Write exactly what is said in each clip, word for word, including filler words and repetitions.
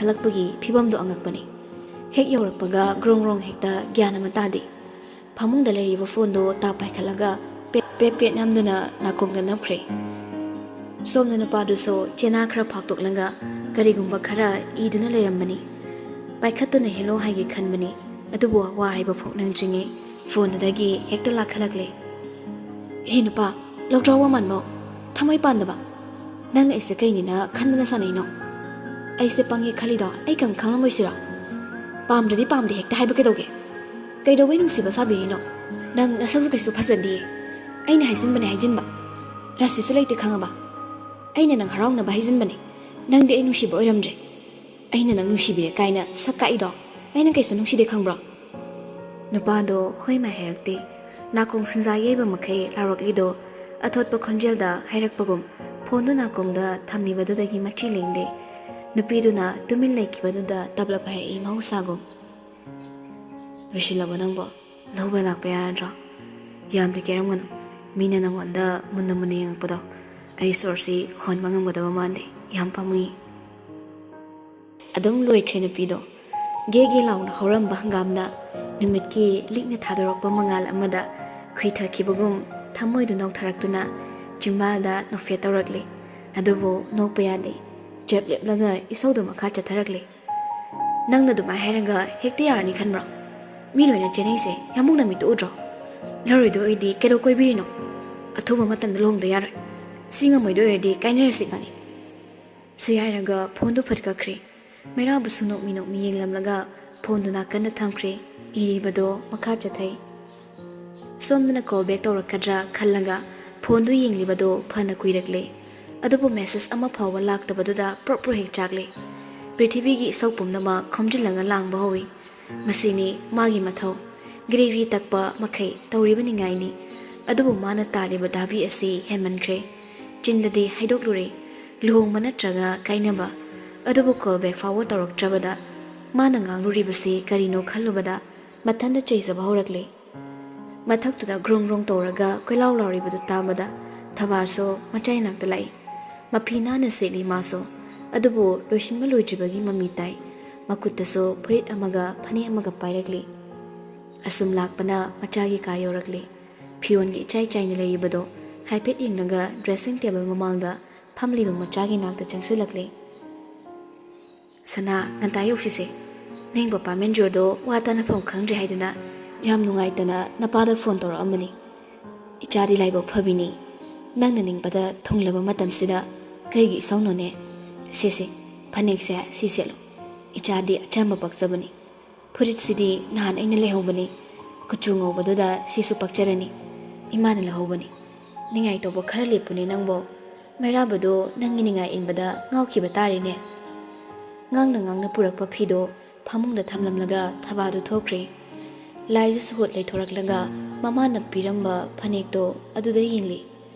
ꯍꯜꯂꯛꯄꯒꯤ ꯐꯤꯕꯝꯗꯣ ꯑꯉꯛꯄꯅꯤ꯫ ꯍꯦꯛ ꯌꯧꯔꯛꯄꯒ ꯒ꯭ꯔꯣꯡ ꯒ꯭ꯔꯣꯡ ꯍꯦꯛꯇ ꯒ꯭ꯌꯥꯟ ꯑꯃ ꯇꯥꯗꯦ꯫ ꯐꯃꯨꯡꯗ ꯂꯩꯔꯤꯕ ꯐꯣꯟꯗꯣ ꯇꯥ ꯄꯥꯏꯈꯠꯂꯒ ꯄꯦꯠ ꯄꯦꯠ ꯄꯦꯠ ꯅꯝꯗꯨꯅ ꯅꯥꯀꯣꯡꯗ ꯅꯞꯈ꯭ꯔꯦ꯫ ꯁꯣꯝꯗ ꯅꯨꯄꯥꯗꯨꯁꯨ ꯆꯦꯅꯥ ꯈꯔ ꯐꯥꯛꯇꯣꯛꯂꯒ ꯀꯔꯤꯒꯨꯝꯕ ꯈꯔ ꯏꯗꯨꯅ ꯂꯩꯔꯝꯕꯅꯤ꯫ ꯄꯥꯏꯈꯠꯇꯨꯅ "ꯍꯦꯜꯂꯣ" ꯍꯥꯏꯒꯦ ꯈꯟꯕꯅꯤ, ꯑꯗꯨꯕꯨ ꯋꯥ ꯍꯥꯏꯕ ꯐꯥꯎ ꯅꯪꯗ꯭ꯔꯤꯉꯩ ꯐꯣꯟꯗꯨꯗꯒꯤ ꯍꯦꯛꯇ ꯂꯥꯛꯈꯠꯂꯛꯂꯦ꯫ "ꯍꯦ ꯅꯨꯄꯥ, ꯂꯧꯗ꯭ꯔꯥ ꯋꯥ ꯃꯥꯟꯕꯣ? ꯊꯃꯣꯏ ꯄꯥꯟꯗꯕ? ꯅꯪꯅ ꯑꯩꯁꯦ ꯀꯩꯅꯤꯅ ꯈꯟꯗꯅ ꯁꯥꯟꯅꯩꯅꯣ? ꯑꯩꯁꯦ ꯄꯪꯉꯦ ꯈꯜꯂꯤꯗꯣ ꯑꯩ ꯀꯔꯝ ꯈꯪꯂꯝꯃꯣꯏꯁꯤꯔꯣ? ꯄꯥꯝꯗ꯭ꯔꯗꯤ ꯄꯥꯝꯗꯦ ꯍꯦꯛꯇ ꯍꯥꯏꯕ ꯀꯩꯗꯧꯒꯦ? ꯀꯩꯗꯧꯕꯩ ꯅꯨꯡꯁꯤꯕ ꯁꯥꯕꯤꯔꯤꯅꯣ? ꯅꯪ ꯅꯁꯛꯁꯨ ꯀꯩꯁꯨ ꯐꯖꯗꯤꯌꯦ꯫ ꯑꯩꯅ ꯍꯥꯏꯖꯤꯟꯕꯅꯦ ꯍꯥꯏꯖꯤꯟꯕ꯫ ꯔꯥꯁꯤꯁꯨ ꯂꯩꯇꯦ ꯈꯪꯉꯕ? ꯑꯩꯅ ꯅꯪ ꯍꯔꯥꯎꯅꯕ ꯍꯥꯏꯖꯤꯟꯕꯅꯦ꯫ ꯅꯪꯗꯤ ꯑꯩ ꯅꯨꯡꯁꯤꯕ ꯑꯣꯏꯔꯝꯗ꯭ꯔꯦ꯫ ꯑꯩꯅ ꯅꯪ ꯅꯨꯡꯁꯤꯕꯤꯔꯦ ꯀꯥꯏꯅ ꯁꯛ ꯀꯥꯛꯏꯗꯣ ꯑꯩꯅ ꯀꯩꯁꯨ ꯅꯨꯡꯁꯤꯗꯦ ꯈꯪꯕ꯭ꯔꯣ?" ꯅꯨꯄꯥꯗꯣ ꯍꯣꯏ ꯃꯥꯏ ꯍꯥꯏꯔꯛꯇꯦ꯫ ꯅꯥꯀꯣꯡ ꯁꯤꯡꯖꯥ ꯌꯩꯕ ꯃꯈꯩ ꯂꯥꯎꯔꯛꯂꯤꯗꯣ ꯑꯊꯣꯠꯄ ꯈꯣꯟꯖꯦꯜꯗ ꯍꯥꯏꯔꯛꯄꯒꯨꯝ ꯐꯣꯟꯗꯨ ꯅꯥꯀꯣꯡꯗ ꯊꯝꯂꯤꯕꯗꯨꯗꯒꯤ ꯃꯆꯤ ꯂꯦꯡꯗꯦ꯫ ꯅꯨꯄꯤꯗꯨꯅ ꯇꯨꯃꯤꯟ ꯂꯩꯈꯤꯕꯗꯨꯗ ꯇꯞꯂꯞ ꯍꯥꯏꯔꯛꯏ ꯃꯍꯧꯁꯥꯒꯨꯝ, "ꯂꯣꯏꯁꯤꯜꯂꯕꯣ ꯅꯪꯕꯣ? ꯂꯧꯕ ꯂꯥꯛꯄ ꯌꯥꯔꯗ꯭ꯔꯣ? ꯌꯥꯝꯗꯤ ꯀꯦꯔꯝꯒꯅꯨ꯫ ꯃꯤꯅ ꯅꯪꯉꯣꯟꯗ ꯃꯨꯟꯅ ꯃꯨꯟꯅ ꯌꯦꯡꯉꯛꯄꯗꯣ ꯑꯩ ꯁꯣꯔꯁꯤ ꯍꯣꯟꯕ ꯉꯝꯒꯗꯕ ꯃꯥꯟꯗꯦ꯫ ꯌꯥꯝ ꯄꯥꯝꯃꯨꯏ꯫" ꯑꯗꯨꯝ ꯂꯣꯏꯈ꯭ꯔꯦ ꯅꯨꯄꯤꯗꯣ꯫ ꯒꯦ ꯒꯦ ꯂꯥꯎꯅ ꯍꯧꯔꯝꯕ ꯍꯪꯒꯥꯝꯅ ꯅꯨꯃꯤꯠꯀꯤ ꯂꯤꯛꯅ ꯊꯥꯗꯣꯔꯛꯄ ꯃꯉꯥꯜ ꯑꯃꯗ ꯈꯨꯏꯊꯈꯤꯕꯒꯨꯝ ꯊꯃꯣꯏꯗꯨ ꯅꯧꯊꯔꯛꯇꯨꯅ ꯆꯤꯝꯕꯥꯜꯗ ꯅꯣꯛꯐꯦꯠ ꯇꯧꯔꯛꯂꯤ꯫ ꯑꯗꯨꯕꯨ ꯅꯣꯛꯄ ꯌꯥꯗꯦ꯫ ꯆꯦꯞ ꯂꯦꯞꯂꯒ ꯏꯁꯧꯗꯨ ꯃꯈꯥ ꯆꯠꯊꯔꯛꯂꯤ꯫ "ꯅꯪꯅ ꯑꯗꯨꯃꯥꯏꯅ ꯍꯥꯏꯔꯒ ꯍꯦꯛꯇ ꯌꯥꯔꯅꯤ ꯈꯟꯕ꯭ꯔꯣ? ꯃꯤ ꯂꯣꯏꯅ ꯆꯦꯟꯅꯩꯁꯦ ꯌꯥꯝꯕꯨꯡ ꯅꯃꯤꯠꯇꯨ ꯎꯗ꯭ꯔꯣ? ꯂꯧꯔꯣꯏꯗꯣꯏ ꯑꯣꯏꯗꯤ ꯀꯩꯗꯧ ꯀꯣꯏꯕꯤꯔꯤꯅꯣ? ꯑꯊꯨꯕ ꯃꯇꯝꯗ ꯂꯨꯍꯣꯡꯗ ꯌꯥꯔꯣꯏ꯫ ꯁꯤ ꯉꯝꯃꯣꯏꯗꯣꯏ ꯑꯣꯏꯔꯗꯤ ꯀꯥꯏꯅꯔꯁꯤ ꯏꯕꯥꯅꯤ꯫" ꯁꯤ ꯍꯥꯏꯔꯒ ꯐꯣꯟꯗꯨ ꯐꯠ ꯀꯛꯈ꯭ꯔꯦ꯫ ꯃꯩꯔꯥꯕꯁꯨ ꯅꯣꯛꯃꯤ ꯅꯣꯛꯃꯤ ꯌꯦꯡꯂꯝꯂꯒ ꯐꯣꯟꯗꯨ ꯅꯥꯀꯟꯗ ꯊꯝꯈ꯭ꯔꯦ꯫ ꯏꯔꯤꯕꯗꯣ ꯃꯈꯥ ꯆꯠꯊꯩ꯫ ꯁꯣꯝꯗꯅ ꯀꯣꯜ ꯕꯦꯛ ꯇꯧꯔꯛꯀꯗ꯭ꯔꯥ ꯈꯜꯂꯒ ꯐꯣꯟꯗꯨ ꯌꯦꯡꯂꯤꯕꯗꯣ ꯐꯅ ꯀꯨꯏꯔꯛꯂꯦ꯫ ꯑꯗꯨꯕꯨ ꯃꯦꯁꯦꯖ ꯑꯃ ꯐꯥꯎꯕ ꯂꯥꯛꯇꯕꯗꯨꯗ ꯄ꯭ꯔꯣꯛ ꯄ꯭ꯔꯣꯛ ꯍꯦꯛ ꯆꯥꯛꯂꯦ꯫ ꯄ꯭ꯔꯤꯊꯤꯕꯤꯒꯤ ꯏꯁꯧ ꯄꯨꯝꯅꯃꯛ ꯈꯣꯝꯖꯤꯜꯂꯒ ꯂꯥꯡꯕ ꯍꯧꯏ꯫ ꯃꯁꯤꯅꯤ ꯃꯥꯒꯤ ꯃꯊꯧ꯫ ꯒ꯭ꯔꯤ ꯒ꯭ꯔꯤ ꯇꯛꯄ ꯃꯈꯩ ꯇꯧꯔꯤꯕ ꯅꯤꯡꯉꯥꯏꯅꯤ꯫ ꯑꯗꯨꯕꯨ ꯃꯥꯅ ꯇꯥꯜꯂꯤꯕ ꯗꯥꯕꯤ ꯑꯁꯤ ꯍꯦꯟꯃꯟꯈ꯭ꯔꯦ꯫ ꯆꯤꯟꯗꯗꯤ ꯍꯥꯏꯗꯣꯛꯂꯨꯔꯦ, ꯂꯨꯍꯣꯡꯕ ꯅꯠꯇ꯭ꯔꯒ ꯀꯥꯏꯅꯕ꯫ ꯑꯗꯨꯕꯨ ꯀꯣꯜ ꯕꯦꯛ ꯐꯥꯎꯕ ꯇꯧꯔꯛꯇ꯭ꯔꯕꯗ ꯃꯥꯅ ꯉꯥꯡꯂꯨꯔꯤꯕꯁꯤ ꯀꯔꯤꯅꯣ ꯈꯜꯂꯨꯕꯗ ꯃꯊꯟꯇ ꯆꯩꯖꯕ ꯍꯧꯔꯛꯂꯦ꯫ ꯃꯊꯛꯇꯨꯗ ꯒ꯭ꯔꯣꯡ ꯒ꯭ꯔꯣꯡ ꯇꯧꯔꯒ ꯀꯣꯏꯂꯥꯎ ꯂꯥꯎꯔꯤꯕꯗꯨ ꯇꯥꯕꯗ ꯊꯕꯥꯁꯨ ꯃꯆꯥꯏ ꯅꯥꯛꯇ ꯂꯥꯛꯏ꯫ ꯃꯐꯤ ꯅꯥꯟꯅ ꯁꯦꯠꯂꯤ ꯃꯥꯁꯨ꯫ ꯑꯗꯨꯕꯨ ꯂꯣꯏꯁꯤꯟꯕ ꯂꯣꯏꯗ꯭ꯔꯤꯕꯒꯤ ꯃꯃꯤ ꯇꯥꯏ꯫ ꯃꯈꯨꯠꯇꯁꯨ ꯐꯨꯔꯤꯠ ꯑꯃꯒ ꯐꯅꯦꯛ ꯑꯃꯒ ꯄꯥꯏꯔꯛꯂꯤ꯫ ꯑꯁꯨꯝ ꯂꯥꯛꯄꯅ ꯃꯆꯥꯒꯤ ꯀꯥ ꯌꯧꯔꯛꯂꯤ꯫ ꯐꯤꯔꯣꯟꯒꯤ ꯏꯆꯥꯏ ꯆꯥꯏꯅ ꯂꯩꯔꯤꯕꯗꯣ ꯍꯥꯏꯐꯦꯠ ꯌꯦꯡꯂꯒ dressing table ꯃꯃꯥꯡꯗ ꯐꯝꯂꯤꯕ ꯃꯆꯥꯒꯤ ꯅꯥꯛꯇ ꯆꯪꯁꯤꯜꯂꯛꯂꯤ꯫ "ꯁꯅꯥ, ꯉꯟꯇꯥ ꯌꯧꯁꯤꯁꯦ꯫ ꯅꯌꯨꯝ ꯄꯄꯥ ꯃꯦꯟꯖꯣꯔꯗꯣ ꯋꯥ ꯇꯥꯅꯐꯝ ꯈꯪꯗ꯭ꯔꯦ ꯍꯥꯏꯗꯨꯅ ꯌꯥꯝ ꯅꯨꯡꯉꯥꯏꯇꯅ ꯅꯄꯥꯗ ꯐꯣꯟ ꯇꯧꯔꯛꯑꯝꯕꯅꯤ꯫ ꯏꯆꯥꯗꯤ ꯂꯥꯏꯕꯛ ꯐꯕꯤꯅꯤ꯫ ꯅꯪꯅ ꯅꯤꯡꯕꯗ ꯊꯨꯡꯂꯕ ꯃꯇꯝꯁꯤꯗ ꯀꯩꯒꯤ ꯏꯁꯧꯅꯣꯅꯦ? ꯁꯦ ꯁꯦ, ꯐꯅꯦꯛꯁꯦ ꯁꯤ ꯁꯦꯠꯂꯨ꯫ ꯏꯆꯥꯗꯤ ꯑꯆꯝꯕ ꯄꯛꯆꯕꯅꯤ꯫ ꯐꯨꯔꯤꯠꯁꯤꯗꯤ ꯅꯍꯥꯟ ꯑꯩꯅ ꯂꯩꯍꯧꯕꯅꯤ꯫ ꯀꯨꯆꯨ ꯉꯧꯕꯗꯨꯗ ꯁꯤꯁꯨ ꯄꯛꯆꯔꯅꯤ꯫ ꯏꯃꯥꯅ ꯂꯧꯍꯧꯕꯅꯤ꯫ ꯅꯤꯡꯉꯥꯏ ꯇꯧꯕ ꯈꯔ ꯂꯦꯞꯄꯨꯅꯦ ꯅꯪꯕꯣ꯫ ꯃꯩꯔꯥꯕꯗꯣ ꯅꯪꯒꯤ ꯅꯤꯡꯉꯥꯏ ꯏꯟꯕꯗ ꯉꯥꯎꯈꯤꯕ ꯇꯥꯔꯦꯅꯦ꯫" ꯉꯥꯡꯅ ꯉꯥꯡꯅ ꯄꯨꯔꯛꯄ ꯐꯤꯗꯣ ꯐꯃꯨꯡꯗ ꯊꯝꯂꯝꯂꯒ ꯊꯕꯥꯗꯨ ꯊꯣꯛꯈ꯭ꯔꯦ꯫ ꯂꯥꯏꯖ ꯁꯨꯍꯨꯠ ꯂꯩꯊꯣꯔꯛꯂꯒ ꯃꯃꯥꯅ ꯄꯤꯔꯝꯕ ꯐꯅꯦꯛꯇꯣ ꯑꯗꯨꯗ ꯌꯦꯡꯂꯤ꯫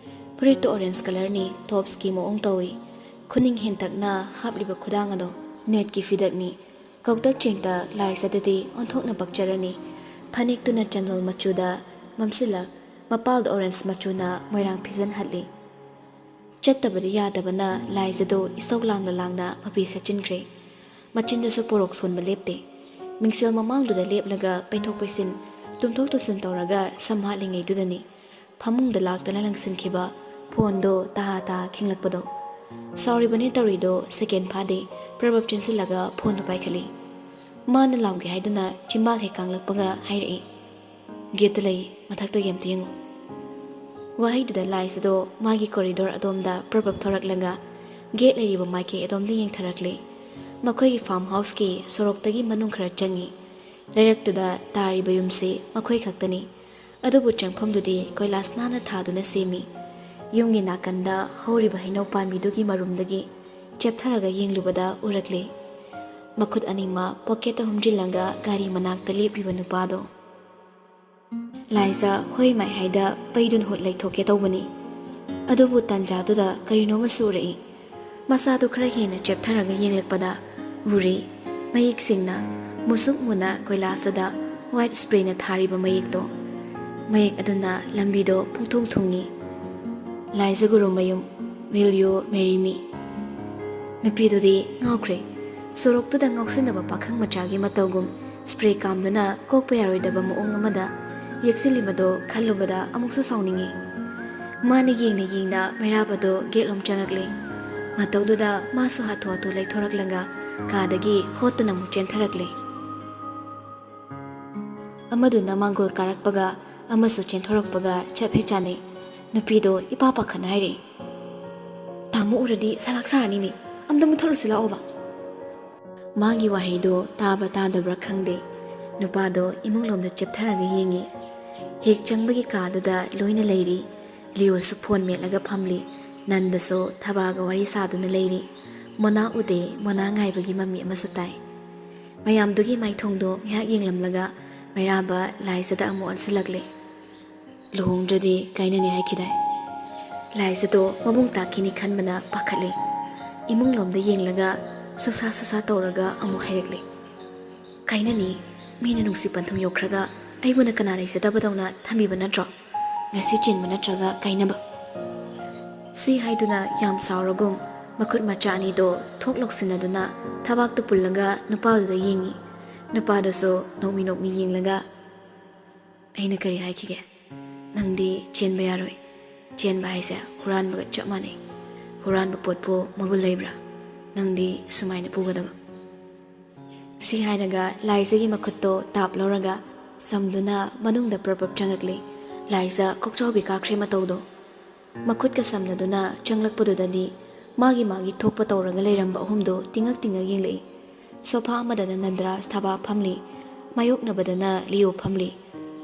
ꯐꯨꯔꯤꯠꯇꯣ orange colourꯅꯤ, topꯁꯀꯤ ꯃꯑꯣꯡ ꯇꯧꯏ꯫ ꯈꯨꯅꯤꯡ ꯍꯦꯟꯇꯛꯅ ꯍꯥꯞꯂꯤꯕ ꯈꯨꯗꯥꯡ ꯑꯗꯣ ꯅꯦꯠꯀꯤ ꯐꯤꯗꯛꯅꯤ꯫ ꯀꯧꯇꯛ ꯆꯦꯡꯇꯛ ꯂꯥꯏꯖꯗꯗꯤ ꯑꯣꯟꯊꯣꯛꯅ ꯄꯛꯆꯔꯅꯤ꯫ ꯐꯅꯦꯛꯇꯨꯅ ꯆꯟꯗꯣꯜ ꯃꯆꯨꯗ ꯃꯝꯁꯤꯜꯂꯛ, ꯃꯄꯥꯜꯗ orange ꯃꯆꯨꯅ ꯃꯣꯏꯔꯥꯡ ꯐꯤꯖꯟ ꯍꯠꯂꯤ꯫ ꯆꯠꯇꯕꯗꯤ ꯌꯥꯗꯕꯅ ꯂꯥꯏꯖꯗꯣ ꯏꯁꯧ ꯂꯥꯡꯅ ꯂꯥꯡꯅ ꯃꯄꯤ ꯁꯠꯆꯤꯟꯈ꯭ꯔꯦ꯫ ꯃꯆꯤꯟꯗꯁꯨ ꯄꯣꯔꯣꯛ ꯁꯣꯟꯕ ꯂꯦꯞꯇꯦ꯫ ꯃꯤꯡꯁꯦꯜ ꯃꯃꯥꯡꯗꯨꯗ ꯂꯦꯞꯂꯒ ꯄꯩꯊꯣꯛ ꯄꯩꯁꯤꯟ, ꯇꯨꯝꯊꯣꯛ ꯇꯨꯝꯁꯤꯟ ꯇꯧꯔꯒ ꯁꯝ ꯍꯥꯠꯂꯤꯉꯩꯗꯨꯗꯅꯤ ꯐꯃꯨꯡꯗ ꯂꯥꯛꯇꯅ ꯂꯪꯁꯤꯟꯈꯤꯕ ꯐꯣꯟꯗꯣ ꯇꯍꯥ ꯇꯍꯥ ꯈꯤꯡꯂꯛꯄꯗꯣ꯫ ꯁꯥꯎꯔꯤꯕꯅꯦ ꯇꯧꯔꯤꯗꯣ second ꯐꯥꯗꯦ, ꯄ꯭ꯔꯕꯞ ꯆꯦꯟꯁꯤꯜꯂꯒ ꯐꯣꯟꯗꯣ ꯄꯥꯏꯈꯠꯂꯤ꯫ ꯃꯥꯅ ꯂꯥꯎꯒꯦ ꯍꯥꯏꯗꯨꯅ ꯆꯤꯝꯕꯥꯜ ꯍꯦꯛ ꯀꯥꯡꯂꯛꯄꯒ ꯍꯥꯏꯔꯛꯏ, "Gateꯇ ꯂꯩ, ꯃꯊꯛꯇꯒꯤ ꯑꯝꯇ ꯌꯦꯡꯉꯨ꯫" ꯋꯥꯍꯩꯗꯨꯗ ꯂꯥꯏꯖꯗꯣ ꯃꯥꯒꯤ corridor ꯑꯗꯣꯝꯗ ꯄ꯭ꯔꯕꯞ ꯊꯣꯔꯛꯂꯒ gate ꯂꯩꯔꯤꯕ ꯃꯥꯏꯀꯩ ꯑꯗꯣꯝꯗ ꯌꯦꯡꯊꯔꯛꯂꯤ꯫ ꯃꯈꯣꯏꯒꯤ farm houseꯀꯤ ꯁꯣꯔꯣꯛꯇꯒꯤ ꯃꯅꯨꯡ ꯈꯔ ꯆꯪꯉꯤ꯫ ꯂꯩꯔꯛꯇꯨꯗ ꯇꯥꯔꯤꯕ ꯌꯨꯝꯁꯤ ꯃꯈꯣꯏ ꯈꯛꯇꯅꯤ꯫ ꯑꯗꯨꯕꯨ ꯆꯪꯐꯝꯗꯨꯗꯤ ꯀꯣꯏꯂꯥꯁ ꯅꯥꯟꯅ ꯊꯥꯗꯨꯅ ꯁꯦꯝꯃꯤ꯫ ꯌꯨꯝꯒꯤ ꯅꯥꯀꯟꯗ ꯍꯧꯔꯤꯕ ꯍꯩꯅꯧ ꯄꯥꯝꯕꯤꯗꯨꯒꯤ ꯃꯔꯨꯝꯗꯒꯤ ꯆꯦꯞꯊꯔꯒ ꯌꯦꯡꯂꯨꯕꯗ ꯎꯔꯛꯂꯦ꯫ ꯃꯈꯨꯠ ꯑꯅꯤꯃꯛ pocketꯇ ꯍꯨꯝꯖꯤꯜꯂꯒ ꯒꯥꯔꯤ ꯃꯅꯥꯛꯇ ꯂꯦꯞꯂꯤꯕ ꯅꯨꯄꯥꯗꯣ꯫ ꯂꯥꯏꯖ ꯍꯣꯏ ꯃꯥꯏ ꯍꯥꯏꯗ ꯄꯩꯗꯨꯅ ꯍꯨꯠ ꯂꯩꯊꯣꯛꯀꯦ ꯇꯧꯕꯅꯤ꯫ ꯑꯗꯨꯕꯨ ꯇꯥꯟꯖꯥꯗꯨꯗ ꯀꯔꯤꯅꯣꯃꯁꯨ ꯎꯔꯛꯏ꯫ ꯃꯁꯥꯗꯨ ꯈꯔ ꯍꯦꯟꯅ ꯆꯦꯞꯊꯔꯒ ꯌꯦꯡꯂꯛꯄꯗ ꯎꯔꯦ꯫ ꯃꯌꯦꯛ ꯁꯦꯡꯅ ꯃꯨꯁꯨꯛ ꯃꯨꯅ ꯀꯣꯏꯂꯥꯁꯇꯨꯗ white sprayꯅ ꯊꯥꯔꯤꯕ ꯃꯌꯦꯛꯇꯣ꯫ ꯃꯌꯦꯛ ꯑꯗꯨꯅ ꯂꯝꯕꯤꯗꯣ ꯄꯨꯡꯊꯨꯡ ꯊꯨꯡꯉꯤ꯫ "ꯂꯥꯏꯖ Gurumayum, will you marry me?" ꯅꯨꯄꯤꯗꯨꯗꯤ ꯉꯥꯎꯈ꯭ꯔꯦ꯫ ꯁꯣꯔꯣꯛꯇꯨꯗ ꯉꯥꯎꯁꯤꯟꯅꯕ ꯄꯥꯈꯪ ꯃꯆꯥꯒꯤ ꯃꯇꯧꯒꯨꯝ ꯁ꯭ꯄ꯭ꯔꯦ ꯀꯥꯝꯗꯨꯅ ꯀꯣꯛꯄ ꯌꯥꯔꯣꯏꯗꯕ ꯃꯑꯣꯡ ꯑꯃꯗ ꯌꯦꯛꯁꯤꯜꯂꯤꯕꯗꯣ ꯈꯜꯂꯨꯕꯗ ꯑꯃꯨꯛꯁꯨ ꯁꯥꯎꯅꯤꯡꯉꯤ꯫ ꯃꯥꯅ ꯌꯦꯡꯅ ꯌꯦꯡꯅ ꯃꯩꯔꯥꯕꯗꯣ ꯒꯦꯠꯂꯣꯝ ꯆꯪꯉꯛꯂꯦ꯫ ꯃꯇꯧꯗꯨꯗ ꯃꯥꯁꯨ ꯍꯥꯊꯨ ꯍꯥꯊꯨ ꯂꯩꯊꯣꯔꯛꯂꯒ ꯀꯥꯗꯒꯤ ꯍꯣꯠꯇꯨꯅ ꯑꯃꯨꯛ ꯆꯦꯟꯊꯔꯛꯂꯦ꯫ ꯑꯃꯗꯨꯅ ꯃꯥꯡꯒꯣꯜ ꯀꯥꯔꯛꯄꯒ ꯑꯃꯁꯨ ꯆꯦꯟꯊꯣꯔꯛꯄꯒ ꯆꯞ ꯍꯦꯛ ꯆꯥꯅꯩ꯫ ꯅꯨꯄꯤꯗꯣ ꯏꯄꯥ ꯄꯥꯈꯠꯅ ꯍꯥꯏꯔꯛꯏ, "ꯇꯥꯃꯣ ꯎꯔꯗꯤ ꯁꯂꯥꯛ ꯁꯥꯔꯅꯤꯅꯦ, ꯑꯝꯇ ꯃꯨꯠꯊꯠꯂꯨꯁꯤ ꯂꯥꯛꯑꯣꯕ"꯫ ꯃꯥꯒꯤ ꯋꯥꯍꯩꯗꯣ ꯇꯥꯕ꯭ꯔꯥ ꯇꯥꯗꯕ꯭ꯔꯥ ꯈꯪꯗꯦ, ꯅꯨꯄꯥꯗꯣ ꯏꯃꯨꯡ ꯂꯣꯝꯗ ꯆꯦꯞꯊꯔꯒ ꯌꯦꯡꯉꯤ꯫ ꯍꯦꯛ ꯆꯪꯕꯒꯤ ꯀꯥꯗꯨꯗ ꯂꯣꯏꯅ ꯂꯩꯔꯤ꯫ ꯂꯤꯑꯣꯁꯨ ꯐꯣꯟ ꯃꯦꯠꯂꯒ ꯐꯝꯂꯤ꯫ ꯅꯟꯗꯁꯨ ꯊꯕꯥꯒ ꯋꯥꯔꯤ ꯁꯥꯗꯨꯅ ꯂꯩꯔꯤ꯫ ꯃꯣꯅꯥ ꯎꯗꯦ, ꯃꯣꯅꯥ ꯉꯥꯏꯕꯒꯤ ꯃꯃꯤ ꯑꯃꯁꯨ ꯇꯥꯏ꯫ ꯃꯌꯥꯝꯗꯨꯒꯤ ꯃꯥꯏꯊꯣꯡꯗꯣ ꯉꯥꯏꯍꯥꯛ ꯌꯦꯡꯂꯝꯂꯒ ꯃꯩꯔꯥꯕ ꯂꯥꯏꯖꯗ ꯑꯃꯨꯛ ꯑꯣꯟꯁꯤꯜꯂꯛꯂꯦ꯫ "ꯂꯨꯍꯣꯡꯗ꯭ꯔꯗꯤ ꯀꯥꯏꯅꯅꯤ ꯍꯥꯏꯈꯤꯗꯥꯏ?" ꯂꯥꯏꯖꯗꯣ ꯃꯕꯨꯡ ꯇꯥꯛꯈꯤꯅꯤ ꯈꯟꯕꯅ ꯄꯥꯈꯠꯂꯦ꯫ ꯏꯃꯨꯡ ꯂꯣꯝꯗ ꯌꯦꯡꯂꯒ ꯁꯨꯁꯥ ꯁꯨꯁꯥ ꯇꯧꯔꯒ ꯑꯃꯨꯛ ꯍꯥꯏꯔꯛꯂꯦ, "ꯀꯥꯏꯅꯅꯤ꯫ ꯃꯤꯅ ꯅꯨꯡꯁꯤ ꯄꯟꯊꯨꯡ ꯌꯧꯈ꯭ꯔꯒ ꯑꯩꯕꯨꯅ ꯀꯅꯥ ꯂꯩꯖꯗꯕꯗꯧꯅ ꯊꯝꯕꯤꯕ ꯅꯠꯇ꯭ꯔꯣ? ꯉꯁꯤ ꯆꯦꯟꯕ ꯅꯠꯇ꯭ꯔꯒ ꯀꯥꯏꯅꯕ?" ꯁꯤ ꯍꯥꯏꯗꯨꯅ ꯌꯥꯝ ꯁꯥꯎꯔꯒꯨꯝ ꯃꯈꯨꯠ ꯃꯆꯥ ꯑꯅꯤꯗꯣ ꯊꯣꯛ ꯂꯧꯁꯤꯟꯅꯗꯨꯅ ꯊꯕꯥꯛꯇ ꯄꯨꯜꯂꯒ ꯅꯨꯄꯥꯗꯨꯗ ꯌꯦꯡꯉꯤ꯫ ꯅꯨꯄꯥꯗꯨꯁꯨ ꯅꯣꯛꯃꯤ ꯅꯣꯛꯃꯤ ꯌꯦꯡꯂꯒ, "ꯑꯩꯅ ꯀꯔꯤ ꯍꯥꯏꯈꯤꯒꯦ? ꯅꯪꯗꯤ ꯆꯦꯟꯕ ꯌꯥꯔꯣꯏ꯫ ꯆꯦꯟꯕ ꯍꯥꯏꯁꯦ ꯍꯨꯔꯥꯟꯕꯒ ꯆꯞ ꯃꯥꯟꯅꯩ꯫ ꯍꯨꯔꯥꯟꯕ ꯄꯣꯠꯄꯨ ꯃꯒꯨꯟ ꯂꯩꯕ꯭ꯔꯥ? ꯅꯪꯗꯤ ꯁꯨꯃꯥꯏꯅ ꯄꯨꯒꯗꯕ"꯫ ꯁꯤ ꯍꯥꯏꯔꯒ ꯂꯥꯏꯖꯒꯤ ꯃꯈꯨꯠꯇꯣ ꯇꯥꯞ ꯂꯧꯔꯒ ꯁꯝꯗꯨꯅ ꯃꯅꯨꯡꯗ ꯄ꯭ꯔꯞ ꯄ꯭ꯔꯞ ꯆꯪꯉꯛꯂꯤ꯫ ꯂꯥꯏꯖ ꯀꯣꯛꯆꯥꯎꯕꯤ ꯀꯥꯈ꯭ꯔꯦ ꯃꯇꯧꯗꯣ꯫ ꯃꯈꯨꯠꯀ ꯁꯝꯅꯗꯨꯅ ꯆꯪꯂꯛꯄꯗꯨꯗꯗꯤ ꯃꯥꯒꯤ ꯃꯥꯒꯤ ꯊꯣꯛꯄ ꯇꯧꯔꯒ ꯂꯩꯔꯝꯕ ꯑꯍꯨꯝꯗꯣ ꯇꯤꯡꯉꯛ ꯇꯤꯡꯉꯛ ꯌꯦꯡꯂꯛꯏ꯫ ꯁꯣꯐꯥ ꯑꯃꯗꯅ ꯅꯟꯗ꯭ꯔꯥꯁ ꯊꯕꯥ ꯐꯝꯂꯤ꯫ ꯃꯥꯌꯣꯛꯅꯕꯗꯅ ꯂꯤꯑꯣ ꯐꯝꯂꯤ꯫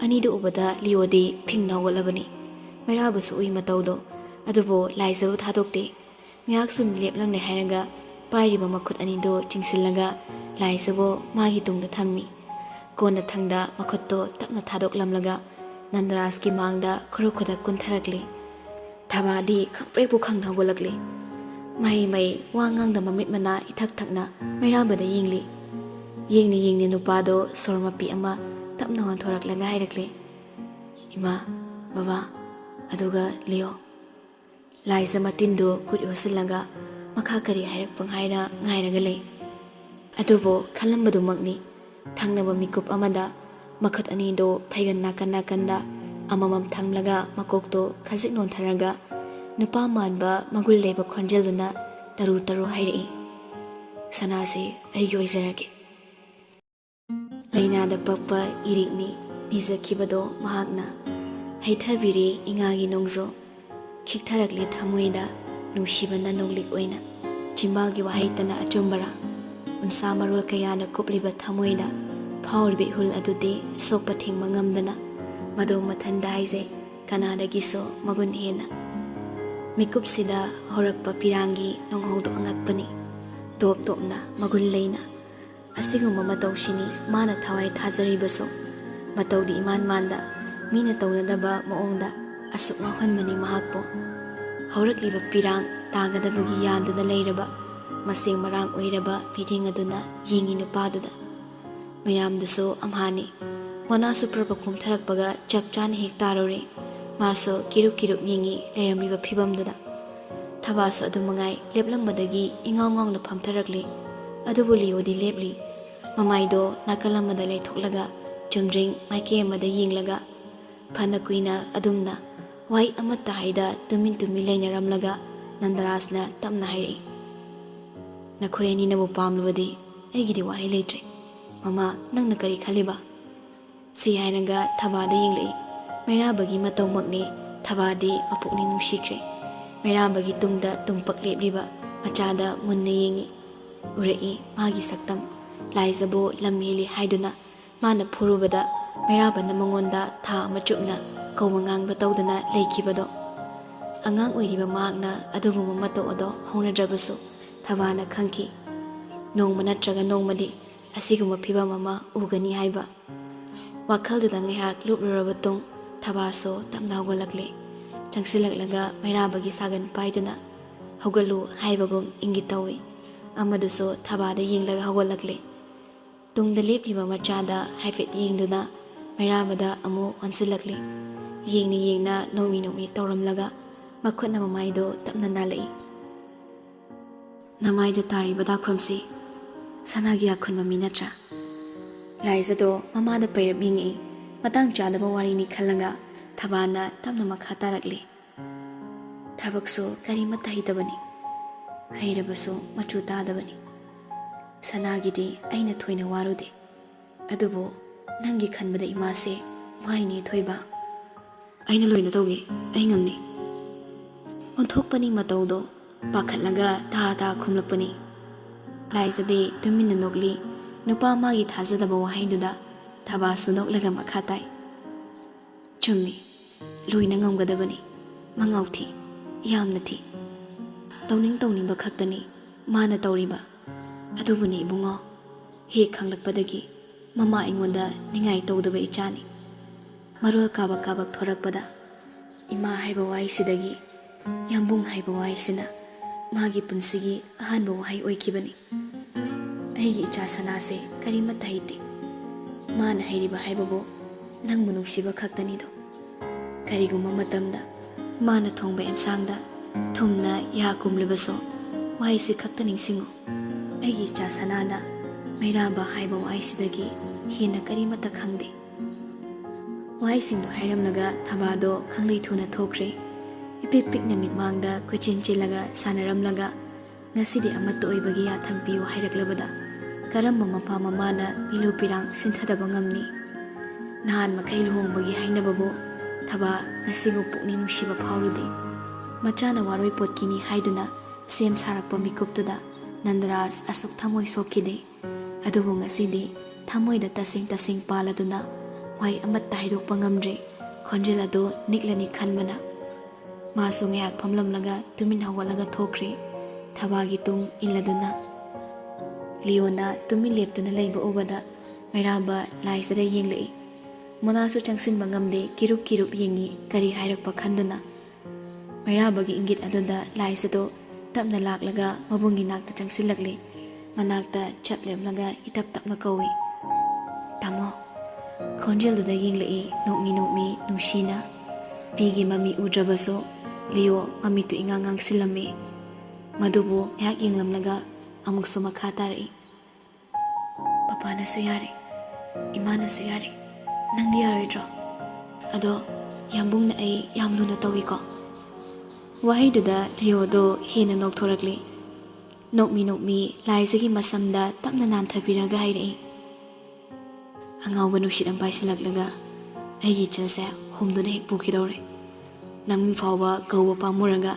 ꯑꯅꯤꯗꯨ ꯎꯕꯗ ꯂꯤꯑꯣꯗꯤ ꯐꯤꯡꯅ ꯍꯧꯒꯠꯂꯕꯅꯤ꯫ ꯃꯩꯔꯥꯕꯁꯨ ꯎꯏ ꯃꯇꯧꯗꯣ꯫ ꯑꯗꯨꯕꯨ ꯂꯥꯏꯖꯕꯨ ꯊꯥꯗꯣꯛꯇꯦ꯫ ꯉꯥꯏꯍꯥꯛ ꯁꯨꯝ ꯂꯦꯞꯂꯝꯂꯦ ꯍꯥꯏꯔꯒ ꯄꯥꯏꯔꯤꯕ ꯃꯈꯨꯠ ꯑꯅꯤꯗꯣ ꯆꯤꯡꯁꯤꯜꯂꯒ ꯂꯥꯏꯖꯕꯨ ꯃꯥꯒꯤ ꯇꯨꯡꯗ ꯊꯝꯃꯤ꯫ ꯀꯣꯟꯅꯊꯪꯗ ꯃꯈꯨꯠꯇꯣ ꯇꯞꯅ ꯊꯥꯗꯣꯛꯂꯝꯂꯒ ꯅꯟꯗ꯭ꯔꯥꯁꯀꯤ ꯃꯥꯡꯗ ꯈꯨꯔꯨ ꯈꯨꯗꯛ ꯀꯨꯟꯊꯔꯛꯂꯤ꯫ ꯊꯕꯥꯗꯤ ꯈꯪꯄ꯭ꯔꯦꯛꯄꯨ ꯈꯪꯅ ꯍꯧꯒꯠꯂꯛꯂꯤ꯫ ꯃꯍꯩ ꯃꯍꯩ ꯋꯥ ꯉꯥꯡꯗ ꯃꯃꯤꯠ ꯃꯅꯥ ꯏꯊꯛ ꯊꯛꯅ ꯃꯩꯔꯥꯕꯗ ꯌꯦꯡꯂꯤ꯫ ꯌꯦꯡꯅ ꯌꯦꯡꯅ ꯅꯨꯄꯥꯗꯣ ꯁꯣꯔ ꯃꯄꯤ ꯑꯃ ꯇꯞꯅ ꯍꯣꯟꯊꯣꯔꯛꯂꯒ ꯍꯥꯏꯔꯛꯂꯤ, "ꯏꯃꯥ, ꯕꯕꯥ, ꯑꯗꯨꯒ ꯂꯤꯑꯣ"꯫ ꯂꯥꯏꯖ ꯃꯇꯤꯟꯗꯨ ꯈꯨꯠ ꯌꯣꯠꯁꯤꯜꯂꯒ ꯃꯈꯥ ꯀꯔꯤ ꯍꯥꯏꯔꯛꯄ ꯉꯥꯏꯔ ꯉꯥꯏꯔꯒ ꯂꯩ꯫ ꯑꯗꯨꯕꯨ ꯈꯜꯂꯝꯕꯗꯨꯃꯛꯅꯤ꯫ ꯊꯪꯅꯕ ꯃꯤꯀꯨꯞ ꯑꯃꯗ ꯃꯈꯨꯠ ꯑꯅꯤꯗꯨ ꯐꯩꯒꯟ ꯅꯥꯀꯟ ꯅꯥꯀꯟꯗ ꯑꯃꯃꯝ ꯊꯝꯂꯒ ꯃꯀꯣꯛꯇꯨ ꯈꯖꯤꯛ ꯅꯣꯟꯊꯔꯒ ꯅꯨꯄꯥ ꯃꯥꯟꯕ ꯃꯒꯨꯟ ꯂꯩꯕ ꯈꯣꯟꯖꯦꯜꯗꯨꯅ ꯇꯔꯨ ꯇꯔꯨ ꯍꯥꯏꯔꯛꯏ, "ꯁꯅꯥꯁꯤ ꯑꯩꯒꯤ ꯑꯣꯏꯖꯔꯒꯦ"꯫ ꯂꯥꯏꯅꯥꯗ ꯄꯛꯄ ꯏꯔꯤꯛꯅꯤ ꯅꯤꯖꯈꯤꯕꯗꯣ ꯃꯍꯥꯛꯅ꯫ ꯍꯩꯊꯕꯤꯔꯦ ꯏꯉꯥꯒꯤ ꯅꯣꯡꯖꯨ, ꯈꯤꯛꯊꯔꯛꯂꯦ ꯊꯃꯣꯏꯗ ꯅꯨꯡꯁꯤꯕꯅ ꯅꯣꯡꯂꯤꯛ ꯑꯣꯏꯅ꯫ ꯆꯤꯝꯕꯥꯜꯒꯤ ꯋꯥꯍꯩꯇꯅ ꯑꯆꯨꯝꯕꯔꯥ? ꯎꯟꯁꯥ ꯃꯔꯣꯜ ꯀꯌꯥꯅ ꯀꯨꯞꯂꯤꯕ ꯊꯃꯣꯏꯗ ꯐꯥꯎꯔꯤꯕ ꯏꯍꯨꯜ ꯑꯗꯨꯗꯤ ꯁꯣꯛꯄ ꯊꯤꯡꯕ ꯉꯝꯗꯅ ꯃꯗꯣ ꯃꯊꯟꯗ ꯍꯥꯏꯖꯩ, ꯀꯅꯥꯗꯒꯤꯁꯨ ꯃꯒꯨꯟ ꯍꯦꯟꯅ꯫ ꯃꯤꯀꯨꯞꯁꯤꯗ ꯍꯧꯔꯛꯄ ꯄꯤꯔꯥꯡꯒꯤ ꯅꯣꯡꯍꯧꯗꯣ ꯑꯉꯛꯄꯅꯤ, ꯇꯣꯞ ꯇꯣꯞꯅ ꯃꯒꯨꯟ ꯂꯩꯅ꯫ ꯑꯁꯤꯒꯨꯝꯕ ꯃꯇꯧꯁꯤꯅꯤ ꯃꯥꯅ ꯊꯋꯥꯏ ꯊꯥꯖꯔꯤꯕꯁꯨ꯫ ꯃꯇꯧꯗꯤ ꯏꯃꯥꯟ ꯃꯥꯟꯗ, ꯃꯤꯅ ꯇꯧꯅꯗꯕ ꯃꯑꯣꯡꯗ ꯑꯁꯨꯛ ꯉꯥꯎꯍꯟꯕꯅꯤ ꯃꯍꯥꯛꯄꯨ꯫ ꯍꯧꯔꯛꯂꯤꯕ ꯄꯤꯔꯥꯡ ꯇꯥꯒꯗꯕꯒꯤ ꯌꯥꯟꯗꯨꯅ ꯂꯩꯔꯕ, ꯃꯁꯦꯡ ꯃꯔꯥꯡ ꯑꯣꯏꯔꯕ ꯃꯤꯠꯌꯦꯡ ꯑꯗꯨꯅ ꯌꯦꯡꯉꯤ ꯅꯨꯄꯥꯗꯨꯗ꯫ ꯃꯌꯥꯝꯗꯨꯁꯨ ꯑꯝꯍꯥꯅꯤ꯫ ꯃꯅꯥ ꯁꯨꯄ꯭ꯔꯕ ꯀꯨꯝꯊꯔꯛꯄꯒ ꯆꯞ ꯆꯥꯅ ꯍꯦꯛ ꯇꯥꯔꯨꯔꯦ꯫ ꯃꯥꯁꯨ ꯀꯤꯔꯨꯞ ꯀꯤꯔꯨꯞ ꯌꯦꯡꯉꯤ ꯂꯩꯔꯝꯂꯤꯕ ꯐꯤꯕꯝꯗꯨꯗ꯫ ꯊꯕꯥꯁꯨ ꯑꯗꯨ ꯃꯉꯥꯏ ꯂꯦꯞꯂꯝꯕꯗꯒꯤ ꯏꯉꯥꯎ ꯉꯥꯎꯅ ꯐꯝꯊꯔꯛꯂꯤ꯫ ꯑꯗꯨꯕꯨ ꯂꯤꯌꯣꯗꯤ ꯂꯦꯞꯂꯤ꯫ ꯃꯃꯥꯏꯗꯣ ꯅꯥꯀꯜ ꯑꯃꯗ ꯂꯩꯊꯣꯛꯂꯒ ꯆꯨꯝꯗ꯭ꯔꯤꯡ ꯃꯥꯏꯀꯩ ꯑꯃꯗ ꯌꯦꯡꯂꯒ ꯐꯅ ꯀꯨꯏꯅ ꯑꯗꯨꯝꯅ ꯋꯥꯍꯩ ꯑꯃꯠꯇ ꯍꯥꯏꯗ ꯇꯨꯃꯤꯟ ꯇꯨꯃꯤꯟ ꯂꯩꯅꯔꯝꯂꯒ ꯅꯟꯗꯔꯥꯖꯅ ꯇꯞꯅ ꯍꯥꯏꯔꯛꯏ, "ꯅꯈꯣꯏ ꯑꯅꯤꯅꯕꯨ ꯄꯥꯝꯂꯕꯗꯤ ꯑꯩꯒꯤꯗꯤ ꯋꯥꯍꯩ ꯂꯩꯇ꯭ꯔꯦ꯫ ꯃꯃꯥ, ꯅꯪꯅ ꯀꯔꯤ ꯈꯜꯂꯤꯕ?" ꯁꯤ ꯍꯥꯏꯔꯒ ꯊꯕꯥꯗ ꯌꯦꯡꯂꯛꯏ꯫ ꯃꯩꯔꯥꯕꯒꯤ ꯃꯇꯧꯃꯛꯅꯤ꯫ ꯊꯕꯥꯗꯤ ꯃꯄꯨꯛꯅꯤꯡ ꯅꯨꯡꯁꯤꯈ꯭ꯔꯦ꯫ ꯃꯩꯔꯥꯕꯒꯤ ꯇꯨꯡꯗ ꯇꯨꯡꯄꯛ ꯂꯦꯞꯂꯤꯕ ꯃꯆꯥꯗ ꯃꯨꯟꯅ ꯌꯦꯡꯉꯤ꯫ ꯎꯔꯛꯏ ꯃꯥꯒꯤ ꯁꯛꯇꯝ꯫ ꯂꯥꯏꯖꯕꯨ ꯂꯝ ꯍꯦꯜꯂꯤ ꯍꯥꯏꯗꯨꯅ ꯃꯥꯅ ꯐꯨꯔꯨꯕꯗ ꯃꯩꯔꯥꯕꯅ ꯃꯉꯣꯟꯗ ꯊꯥ ꯑꯃ ꯆꯨꯞꯅ ꯀꯧꯕ ꯉꯥꯡꯕ ꯇꯧꯗꯅ ꯂꯩꯈꯤꯕꯗꯣ꯫ ꯑꯉꯥꯡ ꯑꯣꯏꯔꯤꯕ ꯃꯍꯥꯛꯅ ꯑꯗꯨꯒꯨꯝꯕ ꯃꯇꯧ ꯑꯗꯣ ꯍꯧꯅꯗ꯭ꯔꯕꯁꯨ ꯊꯕꯥꯅ ꯈꯪꯈꯤ, ꯅꯣꯡꯃ ꯅꯠꯇ꯭ꯔꯒ ꯅꯣꯡꯃꯗꯤ ꯑꯁꯤꯒꯨꯝꯕ ꯐꯤꯕꯝ ꯑꯃ ꯎꯒꯅꯤ ꯍꯥꯏꯕ꯫ ꯋꯥꯈꯜꯗꯨꯗ ꯉꯥꯏꯍꯥꯛ ꯂꯨꯞꯂꯨꯔꯕ ꯇꯨꯡ ꯊꯕꯥꯁꯨ ꯇꯞꯅ ꯍꯧꯒꯠꯂꯛꯂꯦ꯫ ꯆꯪꯁꯤꯜꯂꯛꯂꯒ ꯃꯩꯔꯥꯕꯒꯤ ꯁꯥꯒꯟ ꯄꯥꯏꯗꯨꯅ "ꯍꯧꯒꯠꯂꯨ" ꯍꯥꯏꯕꯒꯨꯝ ꯏꯪꯒꯤꯠ ꯇꯧꯏ꯫ ꯑꯃꯗꯨꯁꯨ ꯊꯕꯥꯗ ꯌꯦꯡꯂꯒ ꯍꯧꯒꯠꯂꯛꯂꯦ꯫ ꯇꯨꯡꯗ ꯂꯦꯞꯂꯤꯕ ꯃꯆꯥꯗ ꯍꯥꯏꯐꯦꯠ ꯌꯦꯡꯗꯨꯅ ꯃꯩꯔꯥꯕꯗ ꯑꯃꯨꯛ ꯑꯣꯟꯁꯤꯜꯂꯛꯂꯤ꯫ ꯌꯦꯡꯅ ꯌꯦꯡꯅ ꯅꯣꯡꯃꯤ ꯅꯣꯡꯃꯤ ꯇꯧꯔꯝꯂꯒ ꯃꯈꯨꯠꯅ ꯃꯃꯥꯏꯗꯨ ꯇꯞꯅ ꯅꯥꯜꯂꯛꯏ꯫ ꯅꯃꯥꯏꯗ ꯇꯥꯔꯤꯕ ꯗꯥꯛꯐꯝꯁꯤ ꯁꯅꯥꯒꯤ ꯑꯈꯨꯟꯕ ꯃꯤ ꯅꯠꯇ꯭ꯔꯥ? ꯂꯥꯏꯖꯗꯣ ꯃꯃꯥꯗ ꯄꯩꯔꯞ ꯌꯦꯡꯉꯛꯏ꯫ ꯃꯇꯥꯡ ꯆꯥꯗꯕ ꯋꯥꯔꯤꯅꯤ ꯈꯜꯂꯒ ꯊꯕꯥꯅ ꯇꯞꯅ ꯃꯈꯥ ꯇꯥꯔꯛꯂꯤ꯫ ꯊꯕꯛꯁꯨ ꯀꯔꯤꯃꯠꯇ ꯍꯩꯇꯕꯅꯤ, ꯍꯩꯔꯕꯁꯨ ꯃꯆꯨ ꯇꯥꯗꯕꯅꯤ꯫ ꯁꯅꯥꯒꯤꯗꯤ ꯑꯩꯅ ꯊꯣꯏꯅ ꯋꯥꯔꯨꯗꯦ, ꯑꯗꯨꯕꯨ ꯅꯪꯒꯤ ꯈꯟꯕꯗ ꯏꯃꯥꯁꯦ ꯋꯥꯏꯅꯦ ꯊꯣꯏꯕ꯫ ꯑꯩꯅ ꯂꯣꯏꯅ ꯇꯧꯒꯦ, ꯑꯩ ꯉꯝꯅꯤ꯫ ꯑꯣꯟꯊꯣꯛꯄꯅꯤ ꯃꯇꯧꯗꯣ, ꯄꯥꯈꯠꯂꯒ ꯊꯥ ꯊꯥ ꯈꯨꯝꯂꯛꯄꯅꯤ꯫ ꯂꯥꯏꯖꯗꯤ ꯇꯨꯃꯤꯟꯅ ꯅꯣꯛꯂꯤ꯫ ꯅꯨꯄꯥ ꯃꯥꯒꯤ ꯊꯥꯖꯗꯕ ꯋꯥꯍꯩꯗꯨꯗ ꯊꯕꯥꯁꯨ ꯅꯣꯛꯂꯒ ꯃꯈꯥ ꯇꯥꯏ꯫ ꯆꯨꯝꯃꯤ, ꯂꯣꯏꯅ ꯉꯝꯒꯗꯕꯅꯤ꯫ ꯃꯉꯥꯎ ꯊꯤ, ꯌꯥꯝꯅ ꯊꯤ꯫ ꯇꯧꯅꯤꯡ ꯇꯧꯅꯤꯡꯕ ꯈꯛꯇꯅꯤ ꯃꯥꯅ ꯇꯧꯔꯤꯕ꯫ ꯑꯗꯨꯕꯨꯅꯤ ꯏꯕꯨꯡꯉꯣ, ꯍꯦꯛ ꯈꯪꯂꯛꯄꯗꯒꯤ ꯃꯃꯥ ꯑꯩꯉꯣꯟꯗ ꯅꯤꯡꯉꯥꯏ ꯇꯧꯗꯕ ꯏꯆꯥꯅꯤ꯫ ꯃꯔꯣꯜ ꯀꯥꯕꯛ ꯀꯥꯕꯛ ꯊꯣꯔꯛꯄꯗ ꯏꯃꯥ ꯍꯥꯏꯕ ꯋꯥꯍꯩꯁꯤꯗꯒꯤ ꯌꯥꯝꯕꯨꯡ ꯍꯥꯏꯕ ꯋꯥꯍꯩꯁꯤꯅ ꯃꯥꯒꯤ ꯄꯨꯟꯁꯤꯒꯤ ꯑꯍꯥꯟꯕ ꯋꯥꯍꯩ ꯑꯣꯏꯈꯤꯕꯅꯤ꯫ ꯑꯩꯒꯤ ꯏꯆꯥ ꯁꯅꯥꯁꯦ ꯀꯔꯤꯃꯠꯇ ꯍꯩꯇꯦ꯫ ꯃꯥꯅ ꯍꯩꯔꯤꯕ ꯍꯥꯏꯕꯕꯨ ꯅꯪꯕꯨ ꯅꯨꯡꯁꯤꯕ ꯈꯛꯇꯅꯤꯗꯣ꯫ ꯀꯔꯤꯒꯨꯝꯕ ꯃꯇꯝꯗ ꯃꯥꯅ ꯊꯣꯡꯕ ꯑꯦꯟꯁꯥꯡꯗ ꯊꯨꯝꯅ ꯌꯥ ꯀꯨꯝꯂꯕꯁꯨ ꯋꯥꯍꯩꯁꯤ ꯈꯛꯇ ꯅꯤꯡꯁꯤꯡꯉꯨ꯫ ꯑꯩꯒꯤ ꯏꯆꯥ ꯁꯅꯥꯅ ꯃꯩꯔꯥꯕ ꯍꯥꯏꯕ ꯋꯥꯍꯩꯁꯤꯗꯒꯤ ꯍꯦꯟꯅ ꯀꯔꯤꯃꯠꯇ ꯈꯪꯗꯦ꯫ ꯋꯥꯍꯩꯁꯤꯡꯗꯨ ꯍꯥꯏꯔꯝꯂꯒ ꯊꯕꯥꯗꯣ ꯈꯪꯂꯩ ꯊꯨꯅ ꯊꯣꯛꯈ꯭ꯔꯦ꯫ ꯏꯄꯤꯛ ꯄꯤꯛꯅ ꯃꯤꯠꯃꯥꯡꯗ ꯀꯣꯏꯆꯦꯟ ꯆꯦꯜꯂꯒ ꯁꯥꯟꯅꯔꯝꯂꯒ ꯉꯁꯤꯗꯤ ꯑꯃꯠꯇ ꯑꯣꯏꯕꯒꯤ ꯌꯥꯊꯪ ꯄꯤꯌꯨ ꯍꯥꯏꯔꯛꯂꯕꯗ ꯀꯔꯝꯕ ꯃꯄꯥ ꯃꯃꯥꯅ ꯄꯤꯂꯨ ꯄꯤꯔꯥꯡ ꯁꯤꯟꯊꯗꯕ ꯉꯝꯅꯤ? ꯅꯍꯥꯟ ꯃꯈꯩ ꯂꯨꯍꯣꯡꯕꯒꯤ ꯍꯥꯏꯅꯕꯕꯨ ꯊꯕꯥ ꯉꯁꯤꯕꯨ ꯄꯨꯛꯅꯤꯡ ꯅꯨꯡꯁꯤꯕ ꯐꯥꯎꯔꯨꯗꯦ꯫ ꯃꯆꯥꯅ ꯋꯥꯔꯣꯏ ꯄꯣꯠꯀꯤꯅꯤ ꯍꯥꯏꯗꯨꯅ ꯁꯦꯝ ꯁꯥꯔꯛꯄ ꯃꯤꯀꯨꯞꯇꯨꯗ ꯅꯟꯗꯔꯥꯖ ꯑꯁꯨꯛ ꯊꯃꯣꯏ ꯁꯣꯛꯈꯤꯗꯦ꯫ ꯑꯗꯨꯕꯨ ꯉꯁꯤꯗꯤ ꯊꯃꯣꯏꯗ ꯇꯁꯦꯡ ꯇꯁꯦꯡ ꯄꯥꯜꯂꯗꯨꯅ ꯋꯥꯍꯩ ꯑꯃꯠꯇ ꯍꯥꯏꯗꯣꯛꯄ ꯉꯝꯗ꯭ꯔꯦ꯫ ꯈꯣꯟꯖꯦꯜ ꯑꯗꯨ ꯅꯤꯛꯂꯅꯤ ꯈꯟꯕꯅ꯫ ꯃꯥꯁꯨ ꯉꯥꯏꯍꯥꯛ ꯐꯝꯂꯝꯂꯒ ꯇꯨꯃꯤꯟ ꯍꯧꯒꯠꯂꯒ ꯊꯣꯛꯈ꯭ꯔꯦ꯫ ꯊꯕꯥꯒꯤ ꯇꯨꯡ ꯏꯜꯂꯗꯨꯅ꯫ ꯂꯤꯌꯣꯅ ꯇꯨꯃꯤꯟ ꯂꯦꯞꯇꯨꯅ ꯂꯩꯕ ꯎꯕꯗ ꯃꯩꯔꯥꯕ ꯂꯥꯏꯖꯗ ꯌꯦꯡꯂꯛꯏ꯫ ꯃꯣꯅꯥꯁꯨ ꯆꯪꯁꯤꯟꯕ ꯉꯝꯗꯦ, ꯀꯤꯔꯨꯞ ꯀꯤꯔꯨꯞ ꯌꯦꯡꯉꯤ, ꯀꯔꯤ ꯍꯥꯏꯔꯛꯄ ꯈꯟꯗꯨꯅ꯫ ꯃꯩꯔꯥꯕꯒꯤ ꯏꯪꯒꯤꯠ ꯑꯗꯨꯗ ꯂꯥꯏꯖꯗꯣ ꯇꯞꯅ ꯂꯥꯛꯂꯒ ꯃꯕꯨꯡꯒꯤ ꯅꯥꯛꯇ ꯆꯪꯁꯤꯜꯂꯛꯂꯦ꯫ ꯃꯅꯥꯛꯇ ꯆꯞ ꯂꯦꯞꯂꯒ ꯏꯇꯞ ꯇꯞꯅ ꯀꯧꯏ, "ꯇꯥꯃꯣ!" ꯈꯣꯟꯖꯦꯜꯗꯨꯗ ꯌꯦꯡꯂꯛꯏ ꯅꯣꯛꯃꯤ ꯅꯣꯛꯃꯤ ꯅꯨꯡꯁꯤꯅ꯫ ꯄꯤꯒꯤ ꯃꯃꯤ ꯎꯗ꯭ꯔꯕꯁꯨ ꯂꯤꯌꯣ ꯃꯃꯤꯠꯇꯨ ꯏꯉꯥꯡ ꯉꯥꯡꯁꯤꯜꯂꯝꯃꯤ꯫ ꯃꯗꯨꯕꯨ ꯉꯥꯏꯍꯥꯛ ꯌꯦꯡꯂꯝꯂꯒ ꯑꯃꯨꯛꯁꯨ ꯃꯈꯥ ꯇꯥꯔꯛꯏ꯫ "ꯄꯄꯥꯅꯁꯨ ꯌꯥꯔꯦ, ꯏꯃꯥꯅꯁꯨ ꯌꯥꯔꯦ, ꯅꯪꯗꯤ ꯌꯥꯔꯣꯏꯗ꯭ꯔꯣ?" ꯑꯗꯣ ꯌꯥꯝꯕꯨꯡꯅ ꯑꯩ ꯌꯥꯝ ꯂꯨꯅ ꯇꯧꯏꯀꯣ꯫ ꯋꯥꯍꯩꯗꯨꯗ ꯂꯤꯌꯣꯗꯣ ꯍꯦꯟꯅ ꯅꯣꯛꯊꯣꯔꯛꯂꯤ꯫ ꯅꯣꯛꯃꯤ ꯅꯣꯛꯃꯤ ꯂꯥꯏꯖꯒꯤ ꯃꯁꯝꯗ ꯇꯞꯅ ꯅꯥꯟꯊꯕꯤꯔꯒ ꯍꯥꯏꯔꯛꯏ꯫ ꯑꯉꯥꯎꯕ ꯅꯨꯡꯁꯤꯠ ꯑꯃ ꯄꯥꯏꯁꯤꯜꯂꯛꯂꯒ ꯑꯩꯒꯤ ꯏꯆꯜꯁꯦ ꯍꯨꯝꯗꯨꯅ ꯍꯦꯛ ꯄꯨꯈꯤꯗꯧꯔꯦ꯫ ꯅꯃꯤꯡ ꯐꯥꯎꯕ ꯀꯧꯕ ꯄꯥꯝꯃꯨꯔꯒ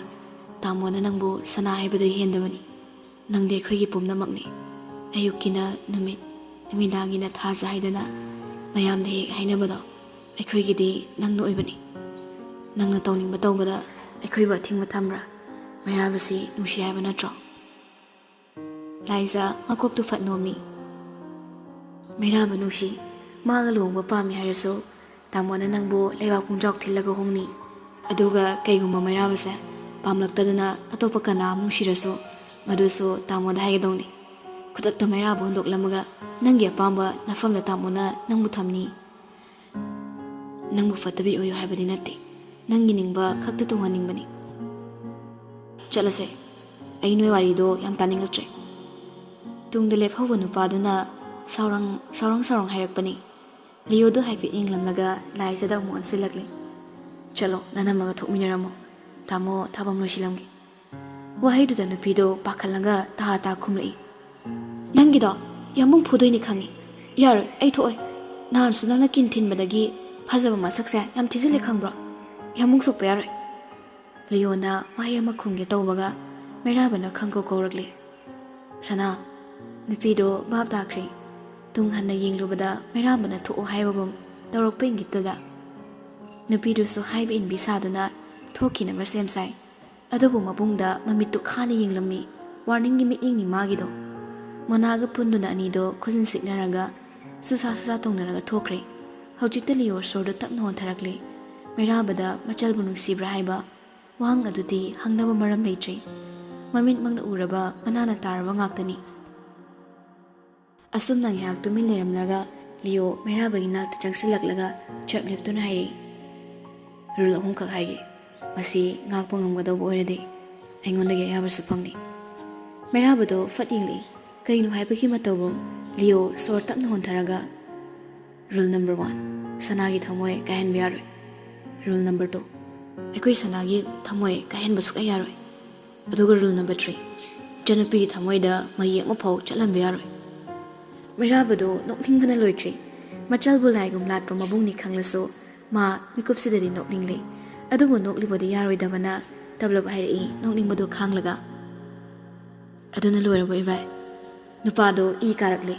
ꯇꯥꯃꯣꯅ ꯅꯪꯕꯨ ꯁꯅꯥ ꯍꯥꯏꯕꯗꯨ ꯍꯦꯟꯗꯕꯅꯤ꯫ ꯅꯪꯗꯤ ꯑꯩꯈꯣꯏꯒꯤ ꯄꯨꯝꯅꯃꯛꯅꯤ꯫ ꯑꯌꯨꯛꯀꯤꯅ ꯅꯨꯃꯤꯠ, ꯅꯨꯃꯤꯗꯥꯡꯒꯤꯅ ꯊꯥꯖ ꯍꯥꯏꯗꯅ ꯃꯌꯥꯝꯗ ꯍꯦꯛ ꯍꯥꯏꯅꯕꯗꯣ, ꯑꯩꯈꯣꯏꯒꯤꯗꯤ ꯅꯪꯅ ꯑꯣꯏꯕꯅꯤ꯫ ꯅꯪꯅ ꯇꯧꯅꯤꯡꯕ ꯇꯧꯕꯗ ꯑꯩꯈꯣꯏꯕꯨ ꯑꯊꯤꯡꯕ ꯊꯝꯕ꯭ꯔꯥ? ꯃꯩꯔꯥꯕꯁꯤ ꯅꯨꯡꯁꯤ ꯍꯥꯏꯕ ꯅꯠꯇ꯭ꯔꯣ?" ꯂꯥꯏꯖ ꯃꯀꯣꯛꯇꯨ ꯐꯠ ꯅꯣꯝꯃꯤ꯫ "ꯃꯩꯔꯥꯕ ꯅꯨꯡꯁꯤ, ꯃꯥꯒ ꯂꯨꯍꯣꯡꯕ ꯄꯥꯝꯃꯤ ꯍꯥꯏꯔꯁꯨ ꯇꯥꯃꯣꯅ ꯅꯪꯕꯨ ꯂꯩꯕꯥꯛ ꯄꯨꯡꯖꯥꯎ ꯊꯤꯜꯂꯒ ꯍꯣꯡꯅꯤ꯫ ꯑꯗꯨꯒ ꯀꯩꯒꯨꯝꯕ ꯃꯩꯔꯥꯕꯁꯦ ꯄꯥꯝꯂꯛꯇꯗꯅ ꯑꯇꯣꯞꯄ ꯀꯅꯥ ꯑꯃ ꯅꯨꯡꯁꯤꯔꯁꯨ ꯃꯗꯨꯁꯨ ꯇꯥꯃꯣꯗ ꯍꯥꯏꯒꯗꯧꯅꯤ꯫ ꯈꯨꯗꯛꯇ ꯃꯩꯔꯥꯕ ꯍꯨꯟꯗꯣꯛꯂꯝꯃꯒ ꯅꯪꯒꯤ ꯑꯄꯥꯝꯕ ꯅꯐꯝꯗ ꯇꯥꯃꯣꯅ ꯅꯪꯕꯨ ꯊꯝꯅꯤ꯫ ꯅꯪꯕꯨ ꯐꯠꯇꯕꯤ ꯑꯣꯏꯌꯨ ꯍꯥꯏꯕꯗꯤ ꯅꯠꯇꯦ, ꯅꯪꯒꯤ ꯅꯤꯡꯕ ꯈꯛꯇ ꯇꯨꯡꯍꯟꯅꯤꯡꯕꯅꯤ꯫ ꯆꯠꯂꯁꯦ, ꯑꯩ ꯅꯣꯏ ꯋꯥꯔꯤꯗꯣ ꯌꯥꯝ ꯇꯥꯅꯤꯡꯉꯛꯇ꯭ꯔꯦ꯫" ꯇꯨꯡꯗ ꯂꯦꯞꯍꯧꯕ ꯅꯨꯄꯥꯗꯨꯅ ꯁꯥꯎꯔꯪ ꯁꯥꯎꯔꯪ ꯁꯥꯎꯔꯪ ꯍꯥꯏꯔꯛꯄꯅꯤ꯫ ꯂꯤꯌꯣꯗꯨ ꯍꯥꯏꯐꯦꯠ ꯌꯦꯡꯂꯝꯂꯒ ꯂꯥꯏꯖꯗ ꯑꯃꯨꯛ ꯑꯣꯟꯁꯤꯜꯂꯛꯂꯤ꯫ "ꯆꯠꯂꯣ, ꯅꯅꯝꯃꯒ ꯊꯣꯛꯃꯤꯟꯅꯔꯝꯃꯣ, ꯇꯥꯃꯣ ꯊꯕꯛ ꯂꯣꯏꯁꯤꯜꯂꯝꯒꯦ꯫" ꯋꯥꯍꯩꯗꯨꯗ ꯅꯨꯄꯤꯗꯣ ꯄꯥꯈꯠꯂꯒ ꯇꯥ ꯇꯥ ꯈꯨꯝꯂꯛꯏ꯫ "ꯅꯪꯒꯤꯗꯣ ꯌꯥꯝꯕꯨꯡ ꯐꯨꯗꯣꯏꯅꯤ ꯈꯪꯉꯤ꯫ ꯌꯥꯔꯣꯏ, ꯑꯩ ꯊꯣꯛꯑꯣꯏ꯫ ꯅꯍꯥꯟꯁꯨ ꯅꯪꯅ ꯀꯤꯟ ꯊꯤꯟꯕꯗꯒꯤ ꯐꯖꯕ ꯃꯁꯛꯁꯦ ꯌꯥꯝ ꯊꯤꯖꯤꯜꯂꯦ ꯈꯪꯕ꯭ꯔꯣ? ꯌꯥꯝꯕꯨꯡ ꯁꯣꯛꯄ ꯌꯥꯔꯣꯏ꯫" ꯂꯤꯌꯣꯅ ꯋꯥꯍꯩ ꯑꯃ ꯈꯨꯝꯒꯦ ꯇꯧꯕꯒ ꯃꯩꯔꯥꯕꯅ ꯈꯪꯀꯧ ꯀꯧꯔꯛꯂꯤ꯫ "ꯁꯅꯥ꯫" ꯅꯨꯄꯤꯗꯣ ꯚꯥꯞ ꯇꯥꯈ꯭ꯔꯦ꯫ ꯇꯨꯡ ꯍꯟꯅ ꯌꯦꯡꯂꯨꯕꯗ ꯃꯩꯔꯥꯕꯅ ꯊꯣꯛꯎ ꯍꯥꯏꯕꯒꯨꯝ ꯇꯧꯔꯛꯄ ꯏꯪꯒꯤꯠꯇꯨꯗ ꯅꯨꯄꯤꯗꯨꯁꯨ ꯍꯥꯏꯕ ꯏꯟꯕꯤ ꯁꯥꯗꯨꯅ ꯊꯣꯛꯈꯤꯅꯕ ꯁꯦꯝ ꯁꯥꯏ꯫ ꯑꯗꯨꯕꯨ ꯃꯕꯨꯡꯗ ꯃꯃꯤꯠꯇꯨ ꯈꯥꯅ ꯌꯦꯡꯂꯝꯃꯤ꯫ ꯋꯥꯔꯅꯤꯡꯒꯤ ꯃꯤꯠꯌꯦꯡꯅꯤ ꯃꯥꯒꯤꯗꯣ꯫ ꯃꯣꯅꯥꯒ ꯄꯨꯟꯗꯨꯅ ꯑꯅꯤꯗꯣ ꯈꯨꯖꯤꯟ ꯁꯤꯛꯅꯔꯒ ꯁꯨꯁꯥ ꯁꯨꯁꯥ ꯇꯧꯅꯔꯒ ꯊꯣꯛꯈ꯭ꯔꯦ꯫ ꯍꯧꯖꯤꯛꯇ ꯂꯤꯌꯣ ꯁꯣꯔꯗꯨ ꯇꯞꯅ ꯍꯣꯟꯊꯔꯛꯂꯦ꯫ ꯃꯩꯔꯥꯕꯗ ꯃꯆꯜꯕꯨ ꯅꯨꯡꯁꯤꯕ꯭ꯔꯥ ꯍꯥꯏꯕ ꯋꯥꯍꯪ ꯑꯗꯨꯗꯤ ꯍꯪꯅꯕ ꯃꯔꯝ ꯂꯩꯇ꯭ꯔꯦ꯫ ꯃꯃꯤꯠꯃꯛꯅ ꯎꯔꯕ, ꯃꯅꯥꯅ ꯇꯥꯔꯕ ꯉꯥꯛꯇꯅꯤ꯫ ꯑꯁꯨꯝꯅ ꯉꯥꯏꯍꯥꯛ ꯇꯨꯃꯤꯟ ꯂꯩꯔꯝꯂꯒ ꯂꯤꯌꯣ ꯃꯩꯔꯥꯕꯒꯤ ꯅꯥꯛꯇ ꯆꯪꯁꯤꯜꯂꯛꯂꯒ ꯆꯞ ꯂꯦꯞꯇꯨꯅ ꯍꯥꯏꯔꯛꯏ, "ꯔꯨꯜ ꯑꯍꯨꯝꯈꯛ ꯍꯥꯏꯒꯦ꯫ ꯃꯁꯤ ꯉꯥꯛꯄ ꯉꯝꯒꯗꯧꯕ ꯑꯣꯏꯔꯗꯤ ꯑꯩꯉꯣꯟꯗꯒꯤ ꯑꯌꯥꯕꯁꯨ ꯐꯪꯂꯤ꯫ ꯃꯩꯔꯥꯕꯗꯣ ꯐꯠ ꯌꯦꯡꯂꯛꯏ꯫ ꯀꯩꯅꯣ ꯍꯥꯏꯕꯒꯤ ꯃꯇꯧꯒꯨꯝ ꯂꯤꯑꯣ ꯁꯣꯔ ꯇꯞꯅ ꯍꯣꯟꯊꯔꯒ, "Rule number one, ꯁꯅꯥꯒꯤ ꯊꯃꯣꯏ ꯀꯥꯏꯍꯟꯕ ꯌꯥꯔꯣꯏ꯫ Rule number two, ꯑꯩꯈꯣꯏ ꯁꯅꯥꯒꯤ ꯊꯃꯣꯏ ꯀꯥꯏꯍꯟꯕ ꯁꯨꯛꯌꯥ ꯌꯥꯔꯣꯏ꯫ ꯑꯗꯨꯒ rule number three, ꯏꯆꯟꯅꯨꯄꯤꯒꯤ ꯊꯃꯣꯏꯗ ꯃꯌꯦꯛ ꯑꯃꯐꯥꯎ ꯆꯠꯍꯟꯕ ꯌꯥꯔꯣꯏ꯫" ꯃꯩꯔꯥꯕꯗꯣ ꯅꯣꯛꯅꯤꯡꯕꯅ ꯂꯣꯏꯈ꯭ꯔꯦ꯫ ꯃꯆꯜꯕꯨ ꯂꯥꯏꯒꯨꯝ ꯂꯥꯠꯄ ꯃꯕꯨꯡꯅꯤ ꯈꯪꯂꯁꯨ ꯃꯥ ꯃꯤꯀꯨꯞꯁꯤꯗꯗꯤ ꯅꯣꯛꯅꯤꯡꯂꯦ꯫ ꯑꯗꯨꯕꯨ ꯅꯣꯛꯂꯤꯕꯗꯤ ꯌꯥꯔꯣꯏꯗꯕꯅ ꯇꯞꯂꯞ ꯍꯥꯏꯔꯛꯏ, ꯅꯣꯛꯅꯤꯡꯕꯗꯣ ꯈꯥꯡꯂꯒ, "ꯑꯗꯨꯅ ꯂꯣꯏꯔꯕꯣ ꯏꯕꯥꯏ?" ꯅꯨꯄꯥꯗꯣ ꯏ ꯀꯥꯔꯛꯂꯦ꯫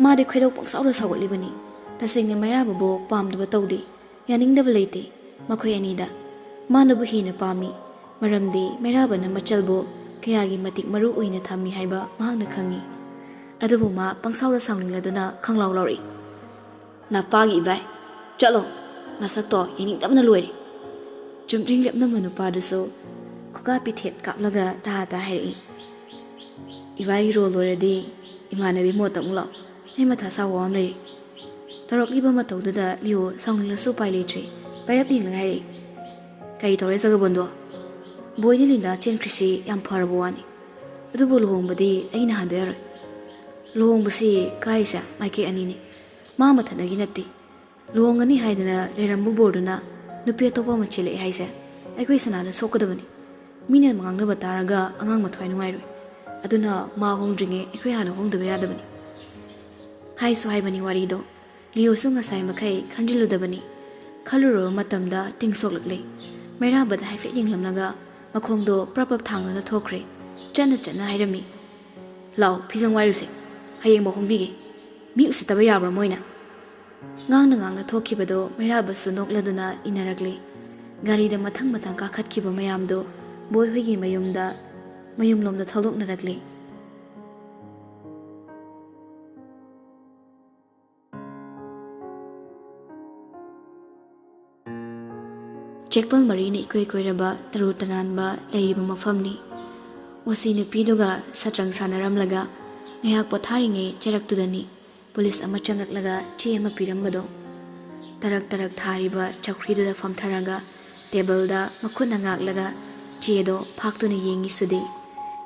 ꯃꯥꯗꯤ ꯈꯣꯏꯗꯧ ꯄꯪꯁꯥꯎꯗ ꯁꯥꯎꯒꯠꯂꯤꯕꯅꯤ꯫ ꯇꯁꯦꯡꯅ ꯃꯩꯔꯥꯕꯕꯨ ꯄꯥꯝꯗꯕ ꯇꯧꯗꯦ, ꯌꯥꯅꯤꯡꯗꯕ ꯂꯩꯇꯦ ꯃꯈꯣꯏ ꯑꯅꯤꯗ꯫ ꯃꯥꯅꯕꯨ ꯍꯦꯟꯅ ꯄꯥꯝꯃꯤ, ꯃꯔꯝꯗꯤ ꯃꯩꯔꯥꯕꯅ ꯃꯆꯜꯕꯨ ꯀꯌꯥꯒꯤ ꯃꯇꯤꯛ ꯃꯔꯨ ꯑꯣꯏꯅ ꯊꯝꯃꯤ ꯍꯥꯏꯕ ꯃꯍꯥꯛꯅ ꯈꯪꯉꯤ꯫ ꯑꯗꯨꯕꯨ ꯃꯥ ꯄꯪꯁꯥꯎꯗ ꯁꯥꯎꯅꯤꯡꯂꯗꯨꯅ ꯈꯪꯂꯥꯎ ꯂꯥꯎꯔꯛꯏ, "ꯅꯄꯥꯒꯤ ꯏꯕꯥꯏ, ꯆꯠꯂꯣ, ꯅꯁꯛꯇꯣ ꯌꯦꯡꯅꯤꯡꯗꯕꯅ ꯂꯣꯏꯔꯦ꯫" ꯆꯨꯝꯗ꯭ꯔꯤꯡ ꯂꯦꯞꯂꯝꯕ ꯅꯨꯄꯥꯗꯨꯁꯨ ꯈꯨꯀꯥ ꯄꯤꯊꯦꯠ ꯀꯥꯞꯂꯒ ꯇꯥ ꯇꯥ ꯍꯥꯏꯔꯛꯏ, "ꯏꯕꯥꯏꯒꯤ role ꯂꯣꯏꯔꯗꯤ ꯏꯃꯥꯟꯅꯕꯤ ꯃꯣꯠꯇ ꯑꯃꯨꯛ ꯂꯥꯛꯑꯣ, ꯑꯩ ꯃꯊꯥ ꯁꯥꯕ ꯑꯃ ꯂꯩꯔꯦ꯫" ꯇꯧꯔꯛꯂꯤꯕ ꯃꯇꯧꯗꯨꯗ ꯂꯤꯑꯣ ꯁꯥꯎꯅꯤꯡꯂꯁꯨ ꯎꯄꯥꯏ ꯂꯩꯇ꯭ꯔꯦ꯫ ꯄꯥꯏꯔꯞ ꯌꯦꯡꯂꯒ ꯍꯥꯏꯔꯛꯏ, "ꯀꯔꯤ ꯇꯧꯔꯦ ꯖꯒꯕꯣꯟꯗꯣ? ꯕꯣꯏꯅ ꯂꯤꯂꯥ ꯆꯦꯟꯈ꯭ꯔꯤꯁꯤ ꯌꯥꯝ ꯐꯔꯕ ꯋꯥꯅꯤ꯫ ꯑꯗꯨꯕꯨ ꯂꯨꯍꯣꯡꯕꯗꯤ ꯑꯩꯅ ꯍꯥꯟꯗ ꯌꯥꯔꯣꯏ꯫ ꯂꯨꯍꯣꯡꯕꯁꯤ ꯀꯥꯏꯔꯤꯁꯦ ꯃꯥꯏꯀꯩ ꯑꯅꯤꯅꯤ꯫ ꯃꯥ ꯃꯊꯟꯗꯒꯤ ꯅꯠꯇꯦ꯫ ꯂꯨꯍꯣꯡꯒꯅꯤ ꯍꯥꯏꯗꯅ ꯂꯩꯔꯝꯕ ꯕꯣꯔꯗꯨꯅ ꯅꯨꯄꯤ ꯑꯇꯣꯞꯄ ꯑꯃ ꯆꯦꯜꯂꯛꯑꯦ ꯍꯥꯏꯁꯦ ꯑꯩꯈꯣꯏ ꯁꯅꯥꯗ ꯁꯣꯛꯀꯗꯕꯅꯤ꯫ ꯃꯤꯅ ꯉꯥꯡꯅꯕ ꯇꯥꯔꯒ ꯑꯉꯥꯡ ꯃꯊ꯭ꯋꯥꯏ ꯅꯨꯡꯉꯥꯏꯔꯣꯏ꯫ ꯑꯗꯨꯅ ꯃꯥ ꯍꯣꯡꯗ꯭ꯔꯤꯉꯩ ꯑꯩꯈꯣꯏ ꯍꯥꯟꯅ ꯍꯣꯡꯗꯕ ꯌꯥꯗꯕꯅꯤ꯫" ꯍꯥꯏꯁꯨ ꯍꯥꯏꯕꯅꯤ ꯋꯥꯔꯤꯗꯣ꯫ ꯂꯤꯑꯣꯁꯨ ꯉꯁꯥꯏ ꯃꯈꯩ ꯈꯟꯖꯤꯜꯂꯨꯗꯕꯅꯤ꯫ ꯈꯜꯂꯨꯔꯕ ꯃꯇꯝꯗ ꯇꯤꯡ ꯁꯣꯛꯂꯛꯂꯦ꯫ ꯃꯩꯔꯥꯕꯗ ꯍꯥꯏꯐꯦꯠ ꯌꯦꯡꯂꯝꯂꯒ ꯃꯈꯣꯡꯗꯣ ꯄ꯭ꯔꯞ ꯄ꯭ꯔꯞ ꯊꯥꯡꯗꯨꯅ ꯊꯣꯛꯈ꯭ꯔꯦ꯫ ꯆꯠꯅ ꯆꯠꯅ ꯍꯥꯏꯔꯝꯃꯤ, "ꯂꯥꯛꯑꯣ, ꯐꯤꯖꯪ ꯋꯥꯏꯔꯨꯁꯦ꯫ ꯍꯌꯦꯡꯕꯨ ꯍꯣꯡꯕꯤꯒꯦ꯫ ꯃꯤ ꯎꯁꯤꯠꯇꯕ ꯌꯥꯕ꯭ꯔꯥ ꯃꯣꯏꯅ?" ꯉꯥꯡꯅ ꯉꯥꯡꯅ ꯊꯣꯛꯈꯤꯕꯗꯣ ꯃꯩꯔꯥꯕꯁꯨ ꯅꯣꯛꯂꯗꯨꯅ ꯏꯟꯅꯔꯛꯂꯦ꯫ ꯒꯥꯔꯤꯗ ꯃꯊꯪ ꯃꯊꯪ ꯀꯥꯈꯠꯈꯤꯕ ꯃꯌꯥꯝꯗꯣ ꯕꯣꯏ ꯍꯣꯏꯒꯤ ꯃꯌꯨꯝꯗ, ꯃꯌꯨꯝꯂꯣꯝꯗ ꯊꯧꯗꯣꯛꯅꯔꯛꯂꯦ꯫ ꯆꯦꯛꯄꯜ ꯃꯔꯤꯅ ꯏꯀꯣꯏ ꯀꯣꯏꯔꯕ ꯇꯔꯨ ꯇꯅꯥꯟꯕ ꯂꯩꯔꯤꯕ ꯃꯐꯝꯅꯤ꯫ ꯑꯣꯁꯤ ꯅꯨꯄꯤꯗꯨꯒ ꯁꯠꯇ꯭ꯔꯪ ꯁꯥꯟꯅꯔꯝꯂꯒ ꯉꯥꯏꯍꯥꯛ ꯄꯣꯊꯥꯔꯤꯉꯩ ꯆꯔꯛꯇꯨꯗꯅꯤ ꯄꯨꯂꯤꯁ ꯑꯃ ꯆꯪꯂꯛꯂꯒ ꯆꯦ ꯑꯃ ꯄꯤꯔꯝꯕꯗꯣ꯫ ꯇꯔꯛ ꯇꯔꯛ ꯊꯥꯔꯤꯕ ꯆꯧꯀ꯭ꯔꯤꯗꯨꯗ ꯐꯝꯊꯔꯒ ꯇꯦꯕꯜꯗ ꯃꯈꯨꯠꯅ ꯉꯥꯛꯂꯒ ꯆꯦꯗꯣ ꯐꯥꯛꯇꯨꯅ ꯌꯦꯡꯉꯤ ꯁꯨꯗꯤ꯫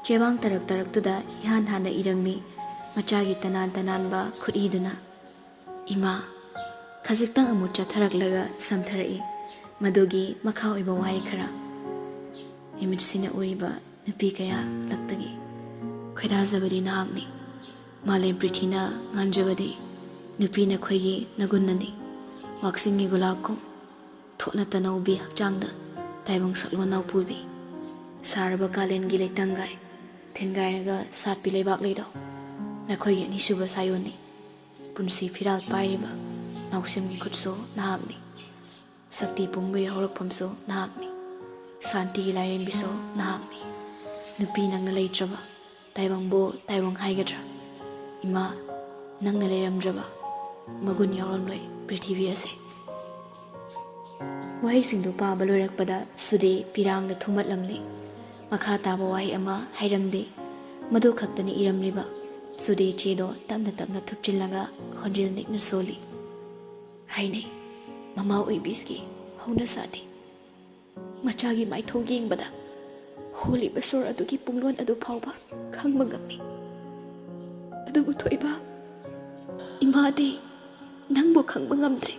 ꯆꯦꯕꯥꯡ ꯇꯔꯛ ꯇꯔꯛꯇꯨꯗ ꯏꯍꯥꯟ ꯍꯥꯟꯅ ꯏꯔꯝꯃꯤ ꯃꯆꯥꯒꯤ ꯇꯅꯥꯟ ꯇꯅꯥꯟꯕ ꯈꯨꯠꯏꯗꯨꯅ꯫ "ꯏꯃꯥ", ꯈꯖꯤꯛꯇꯪ ꯑꯃꯨꯛ ꯆꯠꯊꯔꯛꯂꯒ ꯁꯝꯊꯔꯛꯏ ꯃꯗꯨꯒꯤ ꯃꯈꯥ ꯑꯣꯏꯕ ꯋꯥꯍꯩ ꯈꯔ꯫ "ꯏꯃꯤꯠꯁꯤꯅ ꯎꯔꯤꯕ ꯅꯨꯄꯤ ꯀꯌꯥ ꯂꯛꯇꯒꯤ ꯈꯣꯏꯗꯥꯖꯕꯗꯤ ꯅꯍꯥꯛꯅꯤ꯫ ꯃꯥꯂꯦꯝ ꯄ꯭ꯔꯤꯊꯤꯅ ꯉꯥꯟꯖꯕꯗꯤ ꯅꯨꯄꯤ ꯅꯈꯣꯏꯒꯤ ꯅꯒꯨꯟꯅꯅꯤ꯫ ꯋꯥꯛꯆꯤꯡꯒꯤ ꯒꯨꯂꯥꯞꯀꯨꯝ ꯊꯣꯠꯅ ꯇꯅꯧꯕꯤ ꯍꯛꯆꯥꯡꯗ ꯇꯥꯏꯕꯪ ꯁꯛꯂꯣꯟ ꯅꯥꯎꯄꯨꯏꯕꯤ꯫ ꯁꯥꯔꯕ ꯀꯥꯂꯦꯟꯒꯤ ꯂꯩꯇꯪꯒꯥꯏ ꯊꯤꯟꯒꯥꯏꯔꯒ ꯁꯥꯠꯄꯤ ꯂꯩꯕꯥꯛ ꯂꯩꯗꯧ ꯅꯈꯣꯏꯒꯤ ꯑꯅꯤꯁꯨꯕ ꯁꯥꯌꯣꯟꯅꯤ꯫ ꯄꯨꯟꯁꯤ ꯐꯤꯔꯥꯜ ꯄꯥꯏꯔꯤꯕ ꯅꯥꯎꯁꯦꯝꯒꯤ ꯈꯨꯠꯁꯨ ꯅꯍꯥꯛꯅꯤ꯫ ꯁꯛꯇꯤ ꯄꯨꯝꯕꯒꯤ ꯍꯧꯔꯛꯐꯝꯁꯨ ꯅꯍꯥꯛꯅꯤ꯫ ꯁꯥꯟꯇꯤꯒꯤ ꯂꯥꯏꯔꯦꯝꯕꯤꯁꯨ ꯅꯍꯥꯛꯅꯤ꯫ ꯅꯨꯄꯤ ꯅꯪꯅ ꯂꯩꯇ꯭ꯔꯕ ꯇꯥꯏꯕꯪꯕꯨ ꯇꯥꯏꯕꯪ ꯍꯥꯏꯒꯗ꯭ꯔꯥ? ꯏꯃꯥ, ꯅꯪꯅ ꯂꯩꯔꯝꯗ꯭ꯔꯕ ꯃꯒꯨꯟ ꯌꯥꯎꯔꯝꯂꯣꯏ ꯄ꯭ꯔꯤꯊꯤꯕꯤ ꯑꯁꯦ꯫" ꯋꯥꯍꯩꯁꯤꯡꯗꯨ ꯄꯥꯕ ꯂꯣꯏꯔꯛꯄꯗ ꯁꯨꯗꯦ ꯄꯤꯔꯥꯡꯗ ꯊꯨꯝꯃꯠꯂꯝꯂꯤ꯫ ꯃꯈꯥ ꯇꯥꯕ ꯋꯥꯍꯩ ꯑꯃ ꯍꯥꯏꯔꯝꯗꯦ꯫ ꯃꯗꯨ ꯈꯛꯇꯅꯤ ꯏꯔꯝꯂꯤꯕ꯫ ꯁꯨꯗꯦ ꯆꯦꯗꯣ ꯇꯞꯅ ꯇꯞꯅ ꯊꯨꯞꯆꯤꯜꯂꯒ ꯈꯣꯟꯖꯦꯜ ꯅꯤꯛꯅ ꯁꯣꯜꯂꯤ꯫ ꯍꯥꯏꯅꯩ, ꯃꯃꯥ ꯑꯣꯏꯕꯤꯁꯀꯤ ꯍꯧꯅꯁꯥꯗꯤ꯫ ꯃꯆꯥꯒꯤ ꯃꯥꯏꯊꯣꯡ ꯌꯦꯡꯕꯗ ꯍꯣꯜꯂꯤꯕ ꯁꯣꯔ ꯑꯗꯨꯒꯤ ꯄꯨꯡꯂꯣꯟ ꯑꯗꯨ ꯐꯥꯎꯕ ꯈꯪꯕ ꯉꯝꯃꯤ꯫ ꯑꯗꯨꯕꯨ ꯊꯣꯏꯕ, ꯏꯃꯥꯗꯤ ꯅꯪꯕꯨ ꯈꯪꯕ ꯉꯝꯗ꯭ꯔꯦ꯫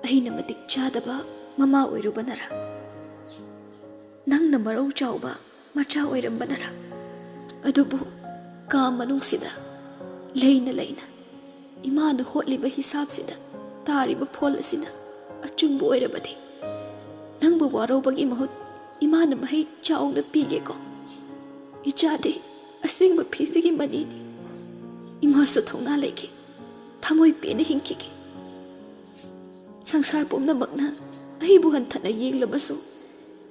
ꯑꯩꯅ ꯃꯇꯤꯛ ꯆꯥꯗꯕ ꯃꯃꯥ ꯑꯣꯏꯔꯨꯕꯅꯔꯥ? ꯅꯪꯅ ꯃꯔꯧ ꯆꯥꯎꯕ ꯃꯆꯥ ꯑꯣꯏꯔꯝꯕꯅꯔꯥ? ꯑꯗꯨꯕꯨ ꯀꯥ ꯃꯅꯨꯡꯁꯤꯗ ꯂꯩꯅ ꯂꯩꯅ ꯏꯃꯥꯅ ꯍꯣꯠꯂꯤꯕ ꯍꯤꯁꯥꯞꯁꯤꯗ ꯇꯥꯔꯤꯕ ꯐꯣꯜ ꯑꯁꯤꯅ ꯑꯆꯨꯝꯕ ꯑꯣꯏꯔꯕꯗꯤ, ꯅꯪꯕꯨ ꯋꯥꯔꯧꯕꯒꯤ ꯃꯍꯨꯠ ꯏꯃꯥꯅ ꯃꯍꯩ ꯆꯥꯎꯅ ꯄꯤꯒꯦꯀꯣ꯫ ꯏꯆꯥꯗꯤ ꯑꯁꯦꯡꯕ ꯐꯤꯁꯤꯒꯤ ꯃꯅꯤꯅꯤ꯫ ꯏꯃꯥꯁꯨ ꯊꯧꯅꯥ ꯂꯩꯈꯤ, ꯊꯃꯣꯏ ꯄꯦꯟꯅ ꯍꯤꯡꯈꯤꯒꯦ꯫ ꯁꯪꯁꯥꯔ ꯄꯨꯝꯅꯃꯛꯅ ꯑꯩꯕꯨ ꯍꯟꯊꯅ ꯌꯦꯡꯂꯕꯁꯨ,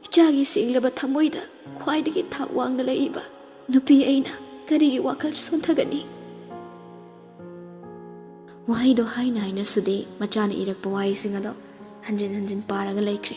ꯏꯆꯥꯒꯤ ꯁꯦꯡꯂꯕ ꯊꯃꯣꯏꯗ ꯈ꯭ꯋꯥꯏꯗꯒꯤ ꯊꯥꯛ ꯋꯥꯡꯅ ꯂꯩꯔꯤꯕ ꯅꯨꯄꯤ ꯑꯩꯅ ꯀꯔꯤꯒꯤ ꯋꯥꯈꯜ ꯁꯣꯟꯊꯒꯅꯤ? ꯋꯥꯍꯩꯗꯣ ꯍꯥꯏꯅ ꯍꯥꯏꯅ ꯁꯨꯗꯦ ꯃꯆꯥꯅ ꯏꯔꯛꯄ ꯋꯥꯍꯩꯁꯤꯡ ꯑꯗꯣ ꯍꯟꯖꯤꯟ ꯍꯟꯖꯤꯟ ꯄꯥꯔꯒ ꯂꯩꯈ꯭ꯔꯦ꯫